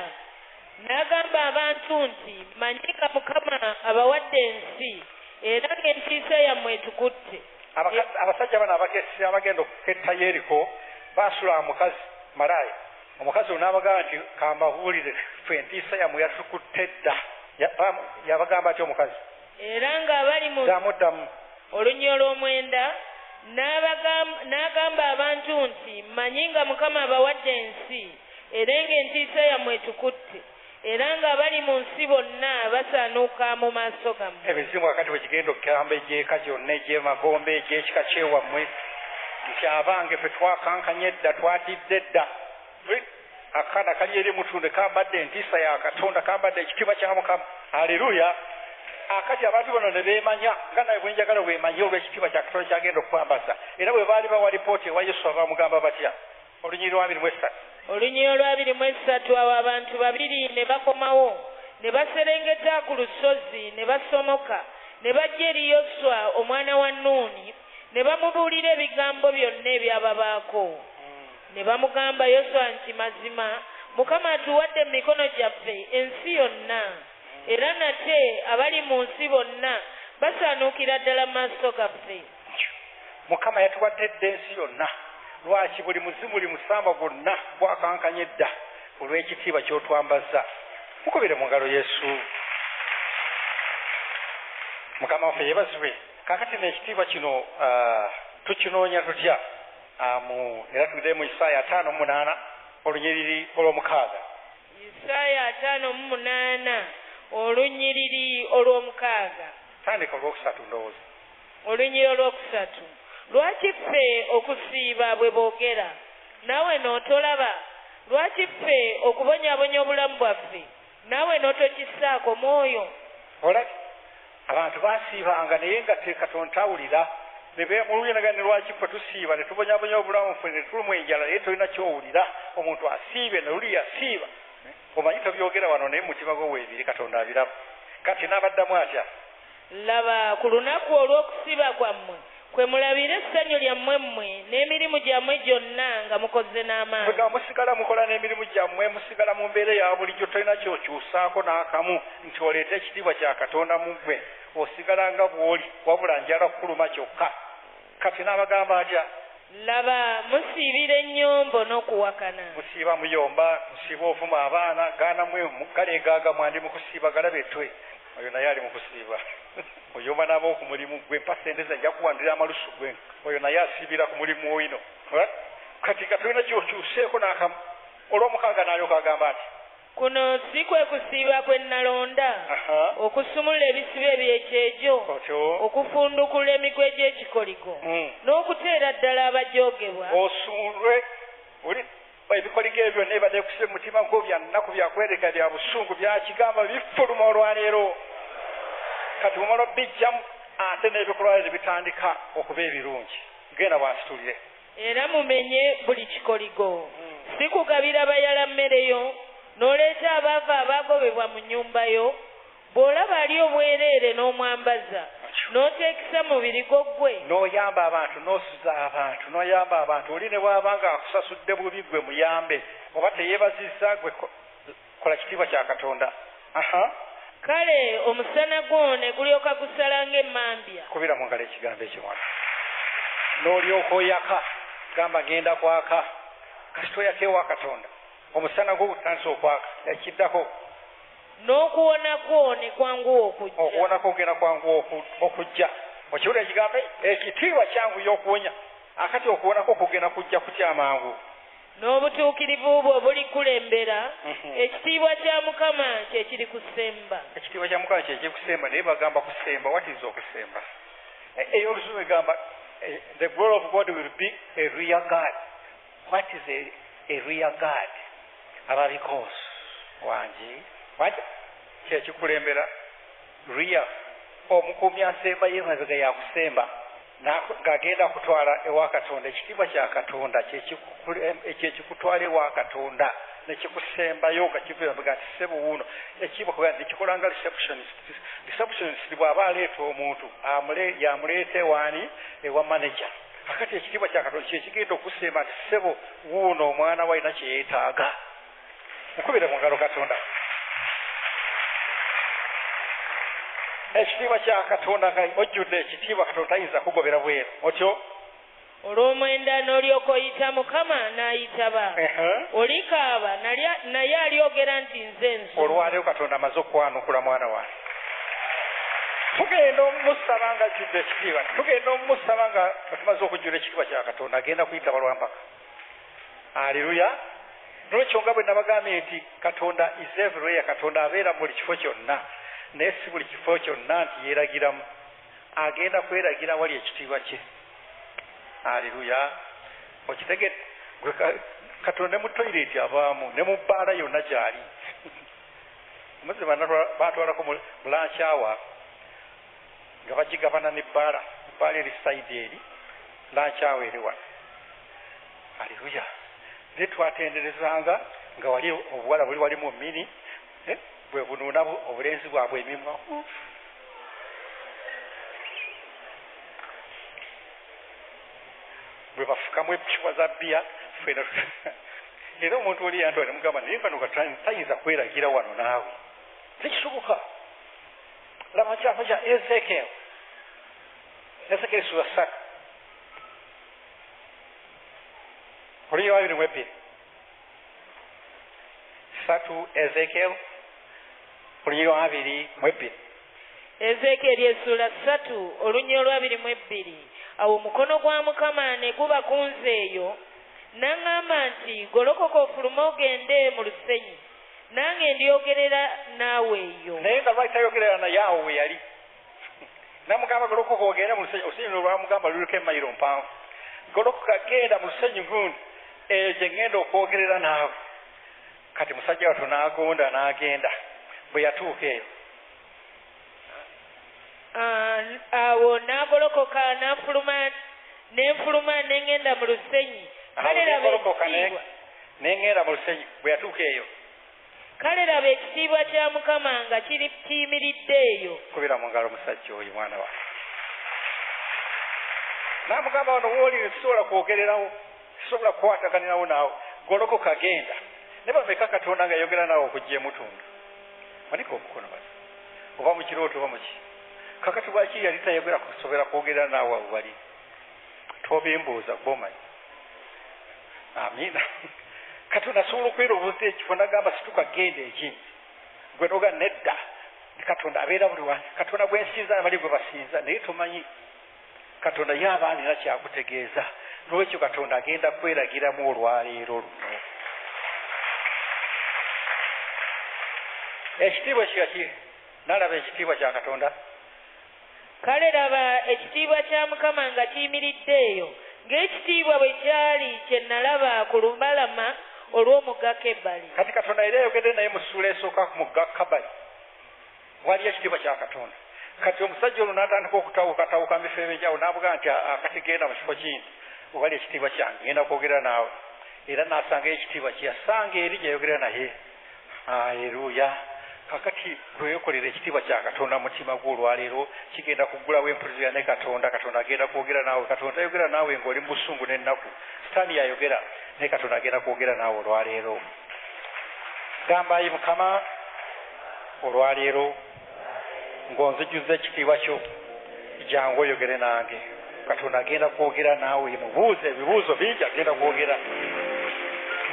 N'agamba abantu nti manyi nga Mukama abawadde ensi era ng'entiisa yammwe etukutte. Abasajja bano abakessi abagenda okuketta Yeriko baasula omukazi malaaya. Omukazi ono n'abagamba nti kambabuulire ffe entiisa yammwe yatukutte dda. Yabagamba atya omukazi? Era ng'abali mu ddamu olunyiriri 9 n'agamba abantu nti mmanyi nga Mukama abawadde ensi era ng'entiisa yammwe etukutte era ng'abali mu nsi bonna basaanuuka mu maaso gammwe. Emizimu akati bwe gigenda okugamba egy'eka gyonna, egy'emagombe, egy'ekika kyewammwe nti abange ffe twakankanye edda, twatidde dda. Akaana kali eri mutunde kambadde entiisa ya Katonda, kambadde ekitiibwa kya Mukama. Haleluya. Akati abantu bano ne beemanya nga nawe bwe njagala weemanye olw'ekitiibwa kya Katonda kyagenda okukwambaza. Era bwe baali bawa lipooti ewa Yoswa bamugamba batya? Olunyiriri 23. Olunyiriri 23. Awo abantu babiri ne bakomawo ne baserengeta ku lusozi ne basomoka ne bajja eri Yoswa omwana wa Nuuni ne bamubuulira ebigambo byonna ebyababaako. Ne bamugamba Yoswa nti mazima Mukama atuwadde mu mikono gyaffe ensi yonna, era nate abali mu nsi bonna basaanuukira ddala mu maaso gaffe. Mukama yatuwadde dda ensi yonna. Lwaki buli muzimu buli musamba gwonna gwakankanye dda olw'ekitiibwa ky'otwambaza? Mukubire mu ngalo Yesu. Mukama waffe yeebazibwe. Kaakati n'ekitiibwa kino tukinoonya tutya? Era tugende mu Isaaya 58 olunyiriri 6. Isaaya 58 olunyiriri 6. Tandika 3 ndowooza. Olunyiriri 3. Lwaki ffe okusiiba bwe boogera naawe n'otolaba? Lwaki ffe okubonyaabonya obulamu bwaffe naawe n'otokissaako mwoyo? Olabye abantu basiibanga naye nga Katonda tawulira. Ne beemulugunya ne lwaki ffe tusiiba ne tubonyaabonya obulamu ffe ne tulumwa enjala naye tolina ky'owulira. Omuntu asiibe ne luli yasiiba. Omanyi tobyogera wano naye mutima gwo weebiri Katonda abiraba. Kati n'abaddamu atya? Laba ku lunaku olw'okusiiba kwammwe kwe mulabira essanyu lyammwe mmwe n'emirimu gyammwe gyonna nga mukoze n'amaanyi. Nga musigala mukola n'emirimu gyammwe, musigala mu mbeera ya bulijjo, tolina ky'okyusaako n'akamu nti oleete ekitiibwa kya Katonda mu ggwe, osigala nga bw'oli wabula njala kukuluma kyokka. Kati n'abagamba atya? Laba musiibira ennyombo n'okuwakana. Musiiba muyomba, musiiba ovuma abaana, gaana mwe galeegaaga mwandi mu kusiiba galabe twe. Oyo naye ali mu kusiiba. Oyomba n'ab'oku mulimu gwe mpa ssente ze nja kuwandira amalusu gwe. Oyo naye asiibira ku mulimu oyino. Kati nga tolina ky'okyuseeko n'akamu. 6 n'alyoka agamba ati kuno si kwe kusiiba kwe nnalonda, okusumulula ebisibo eby'ekyejo, okufundukula emigwe gy'ekikoligo, n'okuteera ddala abajoogebwa. Osumulwe oli ebikoligo ebyo byonna ebibadde bikusibe mu mutima gwo bya nnaku, bya kwereka, bya busungu, bya kigamba bifuluma olwaleero. Kati bw'omala obijjamu ate n'ebikolwa ne bitandika okuba ebirungi. Genda bw'asitulire. Era mumenye buli kikoligo. Si kugabira bayala mmere yo, n'oleeta abaava abaagobebwa mu nnyumba yo. Bw'olaba ali obwereere n'omwambaza, n'oteekisa mubiri gwo ggwe. N'oyamba abantu, n'osuza abantu, n'oyamba abantu. Oli ne bw'aba nga akusasudde bubi ggwe muyambe, oba teyeebazizza ggwe kola kitiibwa kya Katonda. Kale omusana gwo ne gulyoka gusala ng'emmambya. Kubira mu ngalo ekigambo ekyo mwana. N'olyoka oyaka, gamba ngenda kwaka. Kasita oyaka ewa Katonda, omusana gwo gutandise okwaka. Ekiddako, n'okuwona kwo ne kwanguwa okujja. Okuwona kwo kugenda kwanguwa okujja. Okiwulira ekigambo? Ekitiibwa kyanguya okuwonya. Akati okuwona kwo kugenda kujja kutya amangu? N'obutuukirivu bwo bulikulembera, ekitiibwa kya Mukama kye kiri kusemba. Ekitiibwa kya Mukama kye kiri kusemba. Naye bagamba kusemba. What is okusemba? Ey'oluzungu egamba the glory of God will be a rear guard. What is a rear guard? Ababikosi wangi wangi kye kikulembera. Rear, omukuumi asembayo emabega yakusemba ng'agenda kutwala ewa Katonda. Ekitiibwa kya Katonda kyekikutwala ewa Katonda nekikusembayo nga kiva emabega nti ssebo wuuno. Ekitiibwa kuba nekikola nga receptionist. Receptionist bw'aba aleeta omuntu yamuleeta ewaani? Ewa manager. Akati ekitiibwa kya Katonda kyekigenda okusemba nti ssebo wuuno omwana we alina kye yeetaaga. Mukubire mu ngalo Katonda. Ekitiibwa kya Katonda nga ojjudde ekitiibwa, Katonda tayinza kugobera bweru. Otyo olw'omwenda n'olyoka oyita Mukama n'ayitaba. Olikaaba naye alyogera nti nze nzu. Olwaleero Katonda amaze okwanukula mwana wange. Tugenda omusaba nga ajjudde ekitiibwa, tugenda omusaba nga tumaze okujjula ekitiibwa kya Katonda, agenda kuyitaba lwampaka. Aleluya. Nolwekyo nga bwe nabagambye nti Katonda is everywhere, Katonda abeera buli kifo kyonna, naye si buli kifo kyonna nti yeeragiramu. Agenda kweragira wali ekitiibwa kye. Aleluya. Okitegedde? Katonda ne mu toyireti abaamu, ne mu bbaala yonna gy'ali. Omuzi batwalako mu lunch hour nga bagigabana n'ebbaala, ebbaala eri sayidi eri, lunch hour eri wano. Aleluya. Naye twatenderezanga nga wali obuwala buli wali mu mmini, bwe bunuuna obulenzi bwabwe emimwa. Bwe bafukamu ecupa za bbiya ffena. Era omuntu oli yantwala ne mugamba, naye kano tayinza kweragira wano naawe, tekisoboka. Laba kyapa kya Ezekiel, Ezekiel sura 3 olunyiriri 22. 3 Ezekiel olunyiriri 22. Ezekiel essula 3 olunyiriri 22. Awo omukono gwa Mukama ne guba ku nze eyo, n'aŋŋamba nti golokoka ofulume ogende mu lusenyi, nange ndyogerera naawe eyo. Naye nga lwaki tayogerera naye awo we yali? Namugamba golokoka ogende mu lusenyi, olusenyi lwamugamba luliko emayiro mpanvu. Golokoka genda mu lusenyi gundi, eyo gye ŋŋenda okwogerera naawe. Kati musajja wattu n'agonda n'agenda. Bwe yatuuka eyo, awo n'agolokoka n'afuluma, nenfuluma ne ŋŋenda mu lusenyi. Kale laba ekitiibwa ne ŋŋenda mu lusenyi. Bwe yatuuka eyo, kale laba ekitiibwa kya Mukama nga kiyimiridde eyo. Kubira mu ngalo musajja oyo mwana wange. N'amugamba wano wooli sisobola kwogererawo, sisobola kukwataganirawo naawe, golokoka genda. Ne bameka Katonda nga yayogera naawe okujja emutundu. Wanika omukono basi, oba mu kirooto oba muki. Kakati lwaki yali tayogera kusobola kwogera naawe awo wali? Tobimbuuza gwomanyi. Amiina. Katonda asobola okweroboza ekifo n'agamba situka genda ekindi, gwe noga nedda. Katonda abeera buli wa Katonda gwe nsinza abali gwe basinza, naye tomanyi Katonda ye aba alina kyakutegeeza. N'olwekyo Katonda agenda kweragiramu olwaleero luno. Ekitiibwa kiyaki? Nalaba ekitiibwa kya Katonda. Kale laba ekitiibwa kya Mukama nga kiyimiridde eyo, ng'ekitiibwa bwe kyali kye nalaba ku lubalama olw'omugga Kebali. Kati Katonda era yayogedde naye mu ssuula esooka ku mugga Kabali, waliyo ekitiibwa kya Katonda. Kati omusajja olwo n'atandika okutawukatawuka mu bifo eby'enjawulo, n'avuga nti akati genda mu kifo kindi owali ekitiibwa kyange, ngenda kwogera naawe. Era n'asangayo ekitiibwa kye yasanga eri gye yayogera naye. Aleluya. Kakati gweyokolera ekitiibwa kya Katonda mu mutima gwo olwaleero, kigenda kuggulawo empuliziganya ne Katonda. Katonda agenda kwogera naawe. Katonda tayogera naawe ng'oli mu busungu n'ennaku. Sitaani yayogera, naye Katonda agenda kwogera naawe olwaleero. Gamba ayi Mukama, olwaleero ng'onzijjuzza ekitiibwa kyo, jangu oyogere nange. Katonda agenda kwogera naawe, mubuuze ebibuuzo bingi, agenda kwogera.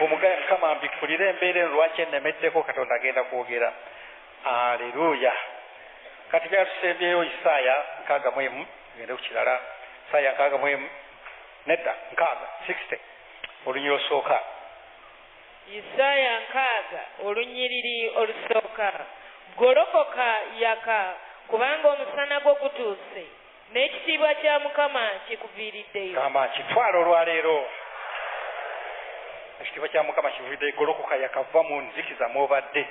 Omugaye Mukama mbikulire embeera eno lwaki ennemeddeko, Katonda agenda kwogera. Aleluya. Kati byatusembyeyo Isaaya 61, tugende ku kirala. Isaaya 61, nedda 60, olunyiriri olusooka. Isaaya 60 olunyiriri olusooka. Golokoka yaka, kubanga omusana gwo gutuuse, n'ekitiibwa kya Mukama kikuviiriddeyo. Kama kitwala olwaleero. Ekitiibwa kya Mukama kiviiriddeyo. Golokoka yakava mu nzikiza mw'obadde.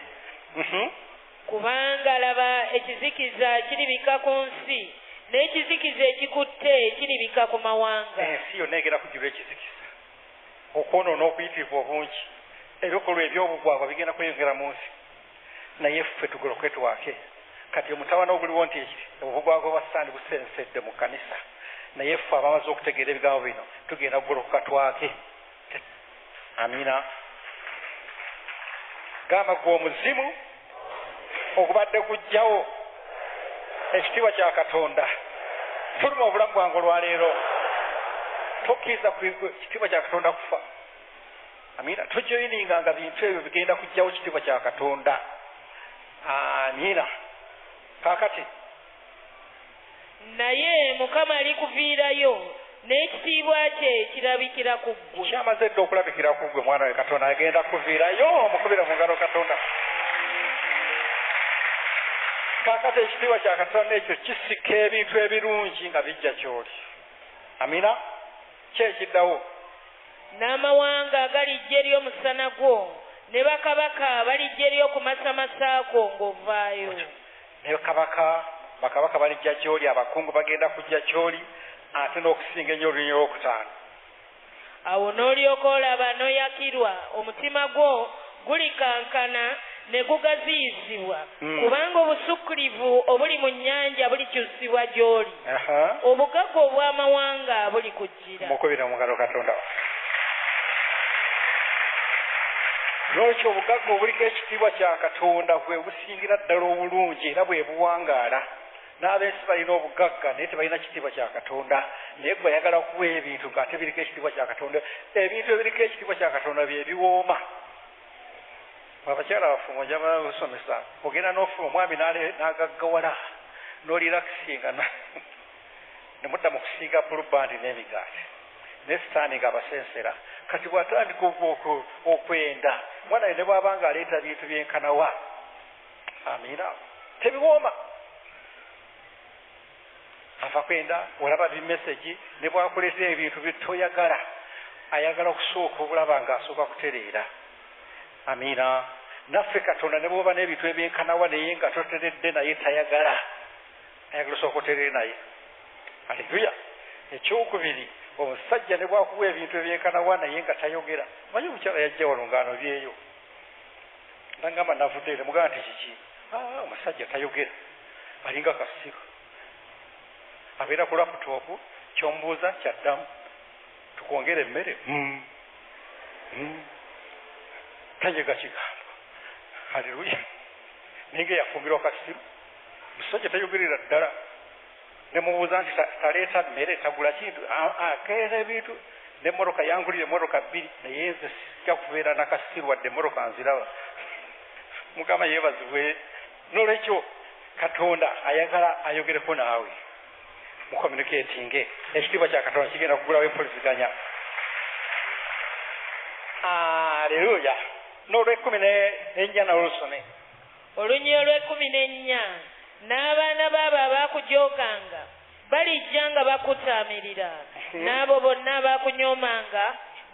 Kubanga laba ekizikiza kiribika ku nsi, n'ekizikiza ekikutte kiribika ku mawanga. Ensi yonna egenda kujjula ekizikiza, okwonoona okuyitirivu obungi, ebikolwa eby'obugwagwa bigenda kweyongera mu nsi. Naye ffe tugolokoke twake. Kati omutawaana oguliwo nti obugwagwa bwa Sitaani busensedde mu kkanisa, naye ffe abamaze okutegeera ebigambo bino tugenda kugolokoka twake. Amina. Gamba gwe omuzimu ogubadde gujjawo ekitiibwa kya Katonda, fuluma obulamu bwange olwaleero. Tokkiriza kitiibwa kya Katonda kufa. Amina. Tojoyininganga bintu ebyo bigenda kujjawo kitiibwa kya Katonda. Amina. Kaakati naye Mukama alikuviirayo, n'ekitiibwa kye kirabikira ku ggwe. Kyamaze dda okulabikira ku ggwe, mwana we. Katonda agenda kuviirayo. Omukubira mu ngalo Katonda. Kaakati ekitiibwa kya Katonda ekyo kisika ebintu ebirungi nga bijja ky'oli. Amina. Ki ekiddawo? N'amawanga agalijja eri omusana gwo, ne bakabaka balijja eri okumasamasa kwo ng'ovaayo. Ne bakabaka balijja gy'oli, abakungu bagenda kujja gy'oli, ate n'okusinga ennyo olunyiriri olwokutaano. Awo n'olyoka olaba n'oyakirwa, omutima gwo gulikankana ne gugaziyizibwa, kubanga obusukkirivu obuli mu nnyanja bulikyusibwa gy'oli, obugagga obw'amawanga bulikujjira. Mukubira mu ngalo Katonda. Lwaki obugagga obuliko ekitiibwa kya Katonda bwe busingira ddala obulungi era bwe buwangaala? N'abensi balina obugagga naye tebalina kitiibwa kya Katonda. Naye gwe ayagala kuwa ebintu ng'ate biriko ekitiibwa kya Katonda. Ebintu ebiriko ekitiibwa kya Katonda bye biwooma. Abakyala abafumbo njagala okusomesa, ogenda n'ofuna omwami n'agaggawala n'olirakisinga ne mudda mu kusiiga Blue Band n'emigaati, ne Sitaani ng'abasensera. Kati bw'atandika okwenda, mwana ne bw'aba ng'aleeta bintu byenkanawa, amiina, tebiwooma. Ava kwenda, olaba bimesegi, ne bw'akuleetera ebintu bye toyagala, ayagala okusooka obulaba ng'asooka kutereera. Amiina. Naffe Katonda ne bw'oba n'ebintu ebyenkanawa naye nga toteredde naye tayagala, ayagala osooka oterere naye. Aleluya. Ekyokubiri, omusajja ne bwakuwa ebintu ebyenkanawa naye nga tayogera. Manyi omukyala yajja wano ng'anobyeyo, nagamba navuddeyo, nemugamba nti kiki? Omusajja tayogera, alinga kasiru, abeera ku laptop, ky'omubuuza kyaddamu, tukwongere emmere, tanyega kigambo. Aleluya. Naye nga yafumbirwa kasiru, musajja tayogerera ddala. Nemubuuza nti taleeta mmere, tagula kintu, akeera ebintu n'emmotoka, yangulira emmotoka 2, naye nze sijja kubeera nakasiru wadde emmotoka nziraba. Mukama yeebazibwe. N'olwekyo Katonda ayagala ayogereko naawe, mucommunicatinge. Ekitiibwa kya Katonda kigenda kugulawo empuliziganya. Aleluya. N'olwekumi n'ennya nalwo lusome. Olunyiriri olw'ekumi n'ennya. N'abaana baabo abaakujooganga balijja nga bakutaamirira, n'abo bonna abaakunyoomanga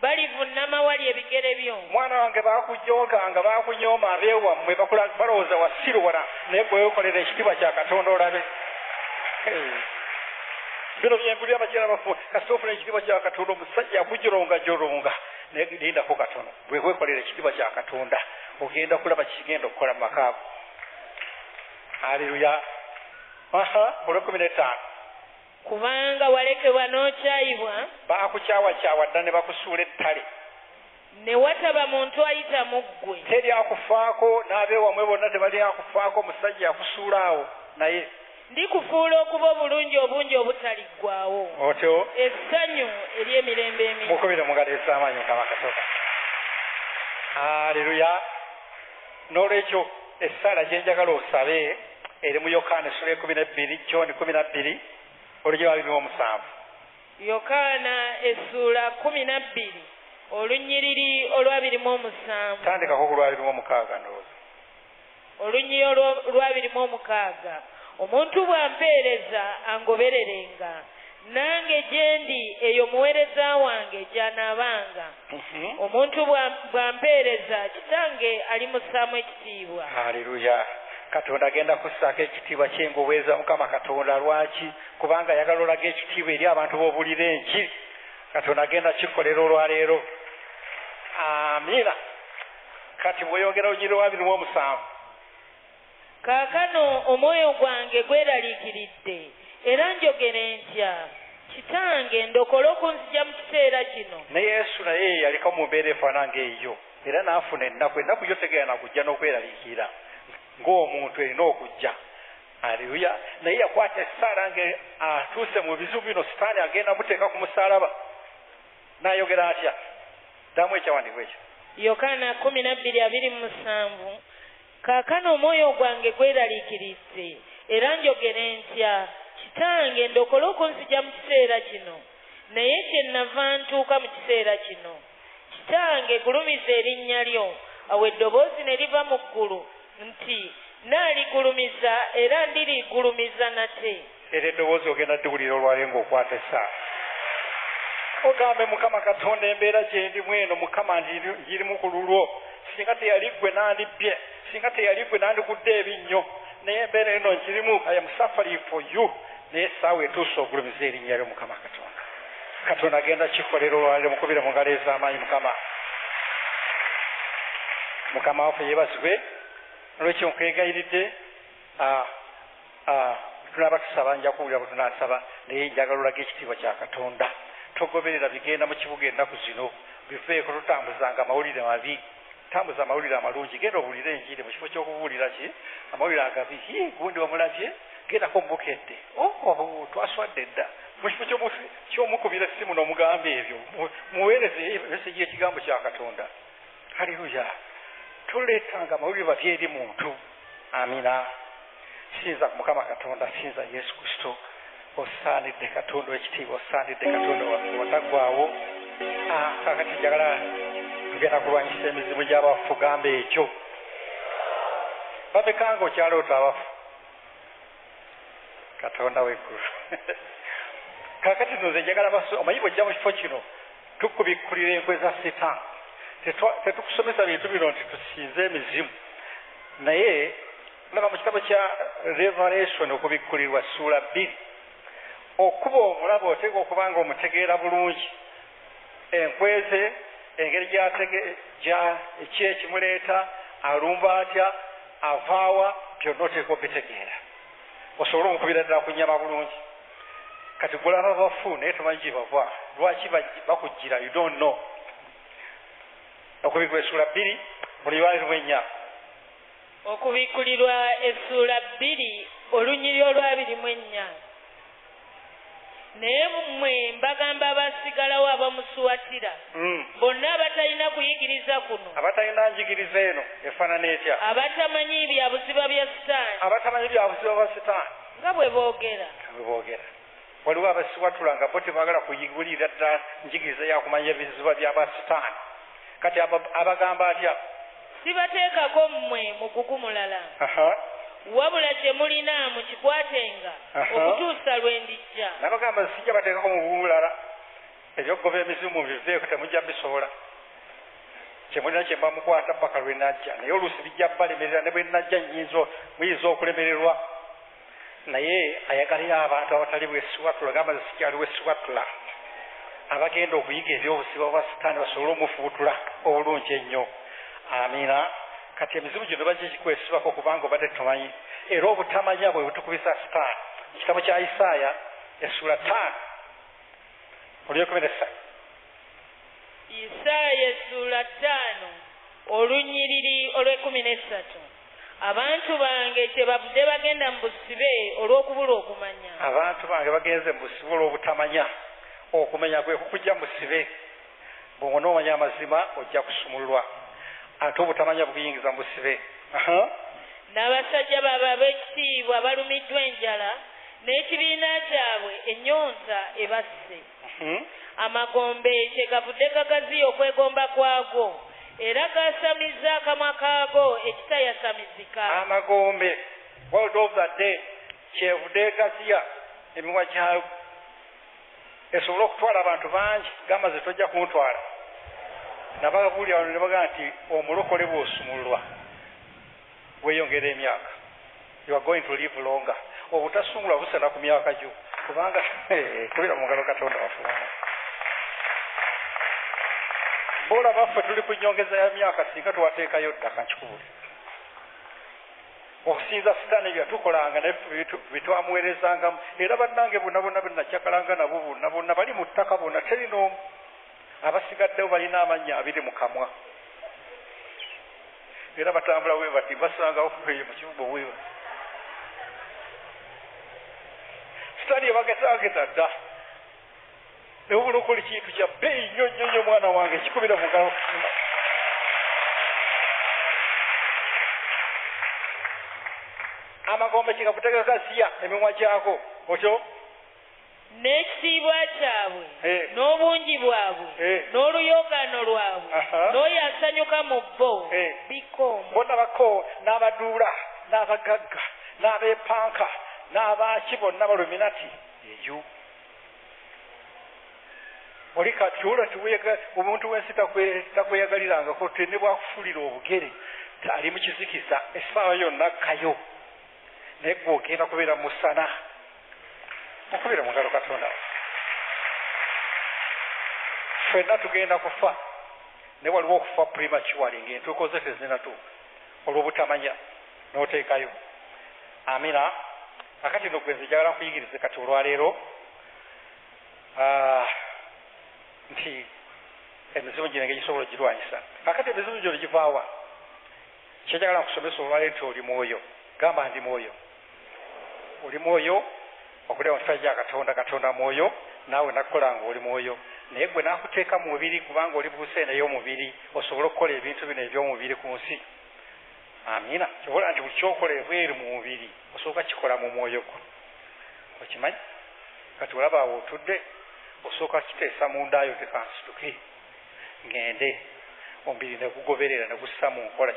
balivunnama wali ebigere byo. Mwana wange, baakujoganga, baakunyooma abeewammwe, balowooza wasiruwala, naye gwe weekolera ekitiibwa kya Katonda olabe. Bino byembulira abakyala bafu, kasita ofuna ekitiibwa kya Katonda, omusajja akujolongajolonga, naye lindako katono, bwe weekolera ekitiibwa kya Katonda ogenda kulaba kikigenda okukola mu maka ago. Aleluya. Olwekumi n'ettaano. Kubanga walekebwa n'okyayibwa, baakukyawakyawa dda ne bakusuula ettale, ne wataba muntu ayita mu ggwe. Teri akufaako, n'abeewamwe bonna tebali akufaako, omusajja akusuula awo naye. Ndikufuula okuba obulungi obungi obutaliggwaawo. Otyo. Essanyu ery'emirembe emingi. Mukubire mu ngalo ez'amaanyi Mukama Katonda. Aleluya. N'olwekyo essaala gye njagala osabe eri mu Yokaana essula 12, John 12, olunyiriri 27. Yokaana essuula 12, olunyiriri olwa 27. Tandikako ku lwa 26 ndowooza. Olunyiriri olwa 26. Omuntu bw'ampeereza angobererenga, nange gye ndi eyo muweereza wange gy'anaabanga. Omuntu bw'ampeereza kitange alimussaamu ekitiibwa. Haleluya. Katonda agenda kussaako ekitiibwa kye ng'oweereza Mukama Katonda. Lwaki? Kubanga ayagala olaga ekitiibwa eri abantu b'obulira enjiri. Katonda agenda kikolera olwaleero. Amiina. Kati bw'oyongera olunyiriri lwa 27. Kaakano omwoyo gwange gweraliikiridde, era njogere ntya? Kitange ndokola okunzija mu kiseera kino. Ne Yesu naye yaliko mu mbeera efaanana ng'eyo, era n'afuna ennaku. Ennaku yo tegenda kujja n'okweraliikirira ng'omuntu erina okujja. Aleluya. Naye yakwata essaala ng'atuuse mu bizibu bino, Sitaani agenda muteeka ku musaalaba. N'ayogera atya? Ddamu ekyawandiikibwa ekyo. Yokaana 12:27. Kaakano omwoyo gwange gweraliikiridde, era njogere ntya? Kitange ndokola okunzija mu kiseera kino. Naye kye nnava ntuuka mu kiseera kino. Kitange gulumiza erinnya lyo. Awo eddoboozi ne liva mu ggulu nti naaligulumiza era ndirigulumiza nate. Era eddoboozi ogenda ddiwulira olwaleero ng'okwata essaala. Ogambe Mukama Katonda, embeera gye ndimu eno Mukama ngirimu ku lulwo. Singa teyali ggwe nandibbye, singa teyali ggwe nandikudde ebinnyo, naye embeera eno nkirimu. I am suffering for you. Naye essaawa etuuse ogulumiza erinnya lyo Mukama Katonda. Katonda agenda kikolera olwaleero. Mukubire mu ngalo ez'amaanyi Mukama. Mukama waffe yeebazibwe. Olwekyo nkwegayiridde, tunaaba tusaba, nja kuwulira bwe tunaasaba, naye njagala olaga ekitiibwa kya Katonda. Togoberera bigenda mu kibuga ennaku zino, biveeko. Totambuzanga amawulire mabi, tambuza amawulire amalungi. Genda obuulire enjiri mu kifo ky'okubuulira ki amawulire agabi. Gundi wamulabye, gendako mubukedde, oh twaswadde dda. Mu kifo ky'omukubira essimu n'omugamba ebyo, muweereze meseji y'ekigambo kya Katonda. Haleluya. Toleetanga amawulire mabi eri muntu. Amina. Sinza Mukama Katonda, sinza Yesu Kristo. Osaanidde Katonda w'ekitiibwa, osaanidde Katonda waffe wataggwaawo. Kaakati njagala tugenda kulwanyisa emizimu gy'abafu. Gamba ekyo. Bamekanga okyaloota abafu? Katonda w'eggulu. Kaakati nno nze njagala omanyi bw'ojja mu kifo kino tukubikkulira enkwe za Sitaani. Tetukusomesa bintu bino nti tusinze emizimu, naye laba mu kitabo kya Revelation, okubikkulirwa ssuula 2, okuba omulaba oteekwa okuba nga omutegeera bulungi enkweze, engeri ki ekimuleeta, alumba atya, avaawa, byonna oteekwa obitegeera osobole omukubira ddala ku nnyama bulungi. Kati gulaba bafu naye tomanyi gye bava, lwaki bakujjira, you don't know. Okubikkulirwa essuula 2 olunyiriri 24. Okubikkulirwa essuula 2 olunyiriri olwa 24. Naye mmwe mbagamba abasigalawo abamusuwatira, bonna abatalina kuyigiriza kuno, abatalina njigiriza eno efaanana etya, abatamanyi bya buziba bya Sitaani, abatamanyi bya buziba bwa Sitaani, nga bwe boogera. Bwe boogera. Waliwo abasiwatula nga bo tebaagala kuyigulira ddala njigiriza yakumanya ebiziba byaba Sitaani. Kati abagamba atya? Sibateekako mmwe mugugu mulala, wabula kye mulina mukikwatenga okutuusa lwe ndijja. Nabagamba sijja bateekako mugugu mulala, ebyokugoba emizimu biveeko, temujja bisobola. Kye mulina kye mukwata paka lwe najja, naye oluusi bijja balemerera, ne bwe najja muyinza okulemererwa. Naye ayagalira abantu abatali bwesiwatula, gamba sikyali wesiwatula, abagenda okuyiga ebyobusiba bwa Sitaani basobole omufuutula obulungi ennyo. Amiina. Kati emizimu gino bajja kikwesibako kubanga obadde tomanyi, era obutamanya bwe butukubisa Sitaani. Ekitabo kya Isaaya essuula 5 olunyiriri 13. Isaaya essuula 5 olunyiriri olw'e 13. Abantu bange kyebavudde bagenda mu busibe olw'okubula okumanya. Abantu bange bagenze mu busibe olw'obutamanya. Okumanya kwe kukujja mu busibe. Bw'onoomanya amazima ojja kusumululwa, ate obutamanya bukuyingiza mu busibe. N'abasajja baabwe ab'ekitiibwa balumiddwa enjala, n'ekibiina kyabwe ennyonta ebasse. Amagombe kyegavudde gagaziya okwegomba kwago, era gasamizza akamwa kaago ekitayasamizika. Amagombe, world of the dead, kyevudde egaziya emimwa gyago esobole okutwala abantu bangi. Gamba ze tojja kuntwala. Nababuulira wano ne bagamba nti omulokole bw'osumululwa weeyongera emyaka, you are going to live longer. Obutasumulwa busana ku myaka gyo, kubanga kubira mu ngalo Katonda waffe. Bolaba ffe tuli ku nyongeza ya myaka, singa twateekayo dda kankikubule. Okusinza Sitaani byatukolanga naye bitwamuweerezangamu. Era bannange bonna bonna benakyakalanga nabo bonna bonna bali mu ttaka bonna, teri n'omu. Abasigaddewo balina amannya abiri mu kamwa, era batambula bwe bati, basangawo mu kibuga bwe bati. Sitaani ebagezaageza dda. Naye obulokole kintu kya bbeeyi nnyo nnyo nnyo, mwana wange, kikubira mu ngalo. Amagombe kikakutegakaziya emimwa gyako otyo, n'ekitiibwa kyabwe n'obungi bwabwe n'oluyoogaano lwabwe n'oyo asanyuka mu bo bikoma. Bonna bako, n'abaduula, n'abagagga, n'abeepanka, n'abaaki, bonna baluminati eyo. Oli kati olwo omuntu w'ensi takweyagalirangako, ne bwakufulira obugere ali mu kizikiza essaawa yonna kkayo, naye gwe ogenda kubeera mu musana. Mukubire mu ngalo Katonda. Ffenna tugenda kufa, naye waliwo okufa prematurely ng'entuuko ze tezinnatuuka olw'obutamanya n'oteekayo. Amina. Akati nno gwe nze njagala nkuyigirize kati olwaleero nti emizimu gino engeri gisobola ogirwanyisa. Kakati emizimu gino givaawa? Kyenjagala nkusomesa olwaleero nti oli mwoyo. Gamba ndi mwoyo. Oli mwoyo okuleba mu kifaananyi kya Katonda. Katonda mwoyo, naawe nakukola nga oli mwoyo, naye gwe n'akuteeka mu mubiri kubanga oli buseene y'omubiri osobole okukola ebintu bino eby'omubiri ku nsi. Amina. Kyobola nti buli kyokola ebweru mu mubiri osooka kikola mu mwoyo gwo. Okimanyi? Kati olaba awo otudde osooka kiteesa mundaayo, tekansituke ngende, omubiri ne gugoberera ne gussa mu nkola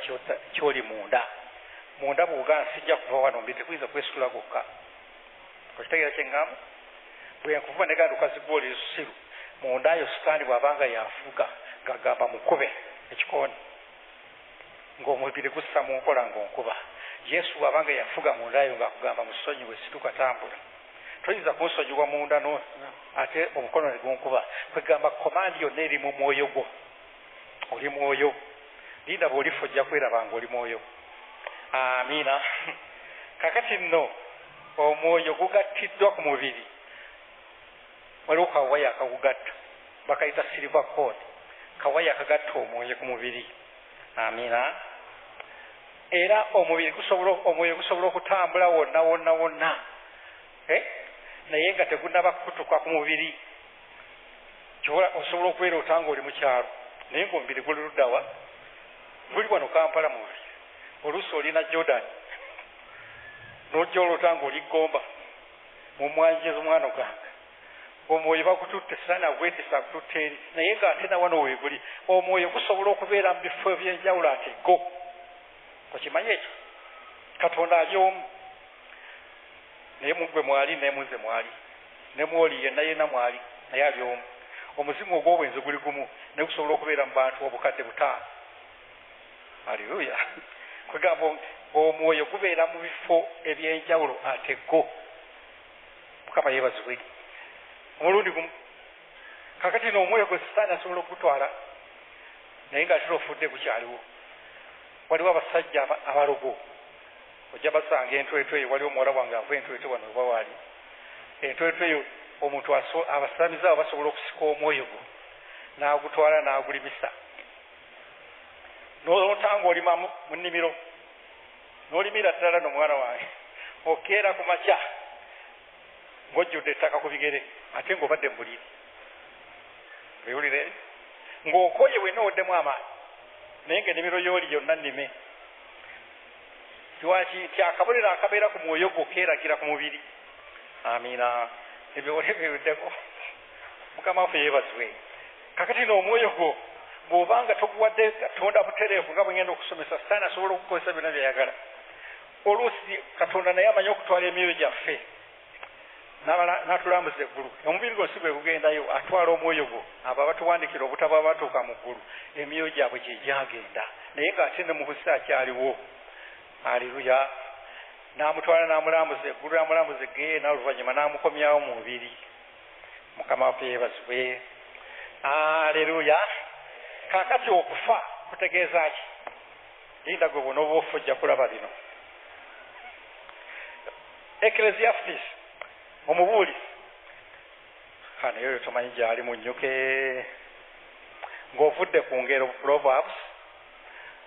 kyoli munda. Munda bw'ogaa sijja kuva wano, omubiri teguyinza kwesitula gwokka. Okitegeera kye ŋŋamba? Bwe nkuvuba ne gamba okazi gw'oli lusiru, mundaayo Sitaani bw'abanga yafuga ng'agamba mukube ekikooni, ng'omubiri gussa mu nkola ng'onkuba. Yesu bw'abanga yafuga mundaayo ng'akugamba musonyiwe, situka tambula. Toyinza kunsonyiwa munda no ate omukono ne gunkuba. Kwegamba komandi yonna eri mu mwoyo gwo. Oli mwoyo. Linda bw'olifa ojja kweraba ng'oli mwoyo. Amiina. Kakati nno omwoyo gugattiddwa ku mubiri. Waliwo kawaya akagugatta, bakayita silver cord. Kawaya akagatta omwoyo ku mubiri. Amiina. Era omubiri gusobola, omwoyo gusobola okutambula wonna wonna wonna, naye nga tegunnaba kutuka ku mubiri. Osobola okubeera otanga oli mu kyalo, naye ng'omubiri guli luddawa? Guli wano Kampala mu mubiri. Oluusi olina Jordan, n'ojja olota ng'oli Gomba mu mwanjezi omwana gwange. Omwoyo bakututte, Sitaani agwetisa akututte eri, naye ng'ate na wano weeguli. Omwoyo gusobola okubeera mu bifo eby'enjawulo ate go. Okimanyi ekyo? Katonda ali omu, naye mu ggwe mwali, naye mu nze mwali, ne mwoli yenna yenna mwali, naye ali omu. Omuzimu ogw'obwenzi guli gumu, naye gusobola okubeera mu bantu obukadde 5. Haleluya. Kwegamba omwoyo gubeera mu bifo eby'enjawulo ate go. Mukama yeebazibwe. Omulundi gumu. Kakati n'omwoyo gwe Sitaani asobola okugutwala, naye ng'ate ofudde gukyaliwo. Waliwo abasajja abalogo, ojja basanga entwetwe eyo. Waliwo omuwala wange ava entwetwe wano oba waali entwetwe eyo. Omuntu abasamize abo basobola okusika omwoyo gwo n'agutwala n'agulimisa, n'olota ng'olima mu nnimiro. N'olimira ddala no mwana wange okeera ku makya ng'ojjudde ettaka ku bigere ate ng'obadde mu buliri. Biwulire ng'okoye wenna oweddemu amaanyi naye ng'ennimiro y'oli yonna nnime. Lwaki? Nti akabonero akabeera ku mwoyo gwo keeragira ku mubiri. Amiina. Ebyo biruddeko. Mukama waffe yeebazibwe. Kakati n'omwoyo gwo bw'obanga toguwadde Katonda butereevu nga bwe ngenda okusomesa, Sitaani asobola okukozesa byonna by'ayagala. Oluusi Katonda naye amanyi okutwala emyoyo gyaffe n'atulambuza eggulu. Omubiri gwo si gwe gugendayo, atwala omwoyo gwo. Abo abatuwandikira obutabo abatuuka mu ggulu, emyoyo gyabwe gye gyagenda, naye ng'ate ne mubusi akyaliwo. Aleluya. N'amutwala n'amulambuza eggulu, n'amulambuza eggeyeena, oluvannyuma n'amukomyawo mu mubiri. Mukama waffe yeebazibwe. Aleluya. Kaakati okufa kutegeeza ki? Linda gwe bw'onooba ofa ojja kulaba bino. Ecclesiastes omubuulizi, naye oyo tomanyi gy'ali munnyuke. Ng'ovudde ku ngero, Proverbs,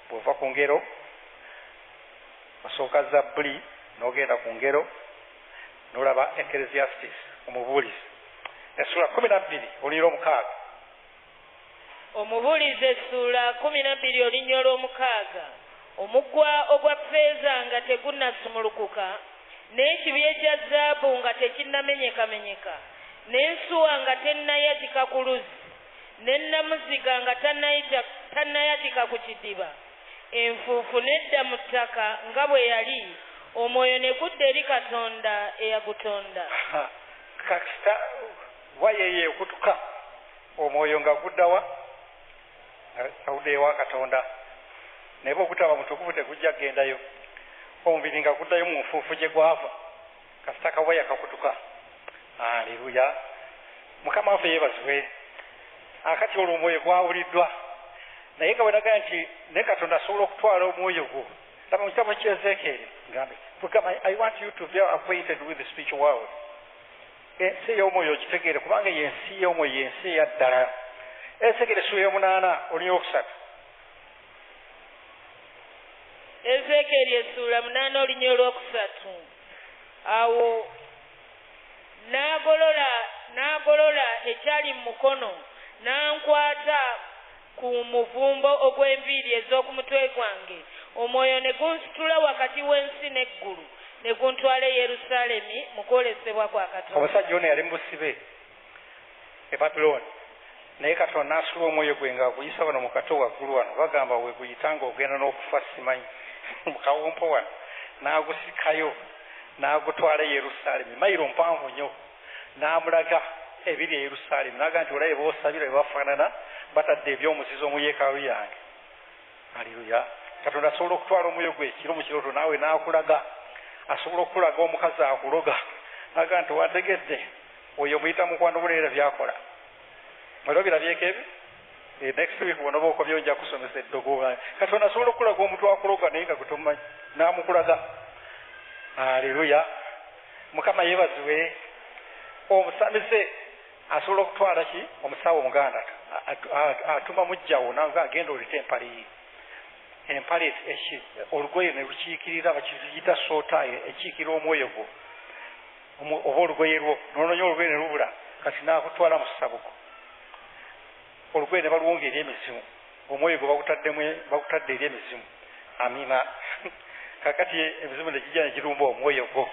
bw'ova ku ngero osooka Zabbuli n'ogenda ku ngero n'olaba Ecclesiastes omubuulizi essula 12 olunyiriri 6. Omubuulizi essula 12 olunyiriri 6. Omugwa ogwa ffeeza nga tegunnasumulukuka, n'ekibya ekya zaabu nga tekinnamenyekamenyeka, n'ensuwa nga tennayatika ku luzzi, n'ennamuziga nga tannayatika ku kidiba, enfuufu n'edda mu ttaka nga bwe yali, omwoyo ne gudda eri Katonda eyagutonda. Kasita wayeyo ekutuka omwoyo nga guddawa awudde ewa Katonda, naye bw'ogutaba mutukuvu tegujja kugendayo. Omubiri nga guddayo mu nfuufu gye gwava, kasita kawaya kakutuka. Aleluya. Mukama waffe yeebazibwe. Akati olwo omwoyo gwawuliddwa, naye nga bwe nagamba nti ne Katonda asobola okutwala omwoyo gwo. Laba mu kitabo kya Ezeekyeri, ngambe Mukama, I want you to be acquainted with the spiritual world. Ensi ey'omwoyo ogitegeere, kubanga yensi y'omwoyo, yensi eya ddala. Ezeekyeri essula 8 olunyiriri 3. Ezeekyeri essula 8 olunyiriri 3. Awo n'agolola ekyali mu mukono, n'ankwata ku muvumbo ogw'enviiri ez'oku mutwe gwange, omwoyo ne gunsitula wakati w'ensi n'eggulu, ne guntwala e Yerusaalemi mu kwolesebwa kwa Katonda. Omusajja ono yali mu busibe e Babulooni, naye Katonda n'asula omwoyo gwe ng'aguyisa wano mu kato waggulu wano, bagamba we guyita ng'ogenda n'okufa simanyi mu kawompo wano, n'agusikayo n'agutwala e Yerusaalemi, mayiro mpanvu nnyo, n'amulaga ebiri e Yerusaalemi, n'agamba nti olabe b'osabira bwe bafaanana, batadde eby'omuzizo mu yeekaalu yange. Aleluya. Katonda asobola okutwala omwoyo gwe ekiro mu kirooto naawe n'akulaga. Asobola okukulaga omukazi akuloga, n'agamba nti wategedde oyo muyita mukwano buleera by'akola. Mwali obirabyeko ebyo? Next week bw'onooba okobyewo nja kusomesa eddogo. Katonda asobola okukulaga omuntu akuloga naye nga gwe tomumanyi, n'amukulaga. Aleluya. Mukama yeebazibwe. Omusamize asobola okutwala ki? Omusawo omuganda atuma mujjawo n'avuga agenda olete empale ye. Empale olugoye ne lukiikirira, bakiyita sootaayo, ekiikirira omwoyo gwo oba olugoye lwo, n'onoonya olugoye ne lubula, kati n'akutwala mu ssabuko. Olugoye ne baluwonga eri emizimu, omwoyo gwe bagutadde eri emizimu. Amiina. Kakati emizimu ne gijja ne girumba omwoyo gwo,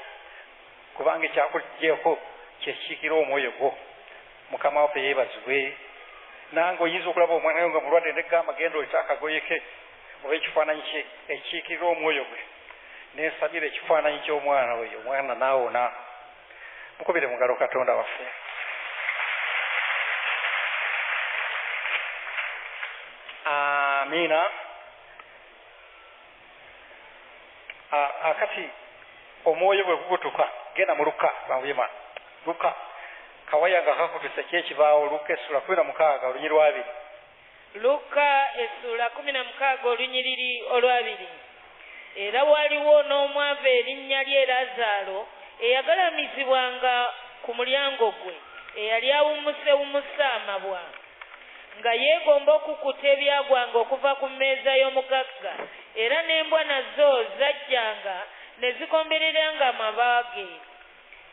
kubanga ekyakugyeko kyekiikirira omwoyo gwo. Mukama waffe yeebazibwe. Nange oyinza okulaba omwana we nga mulwadde negamba genda olete akagoye ke oba ekifaananyi kye ekiikirira omwoyo gwe, nensabira ekifaananyi ky'omwana oyo, omwana n'awona. Mukubire mu ngalo Katonda waffe. Amiina. Akati omwoyo bwe gukutuka, genda mu Luka, banguyema Luka kawaya nga kakutuse kyekibaawo. Luka essula 16 olunyiriri 2. Luka essula 16 olunyiriri 2. Era waliwo n'omwavu erinnya lye Lazaalo eyagalamizibwanga ku mulyango gwe, eyali awummusewummusa amabwa, Nga yeegomba okukkuta ebyagwanga okuva ku mmeeza y'omugagga, era n'embwa nazo zajjanga ne zikombereranga amaba ge.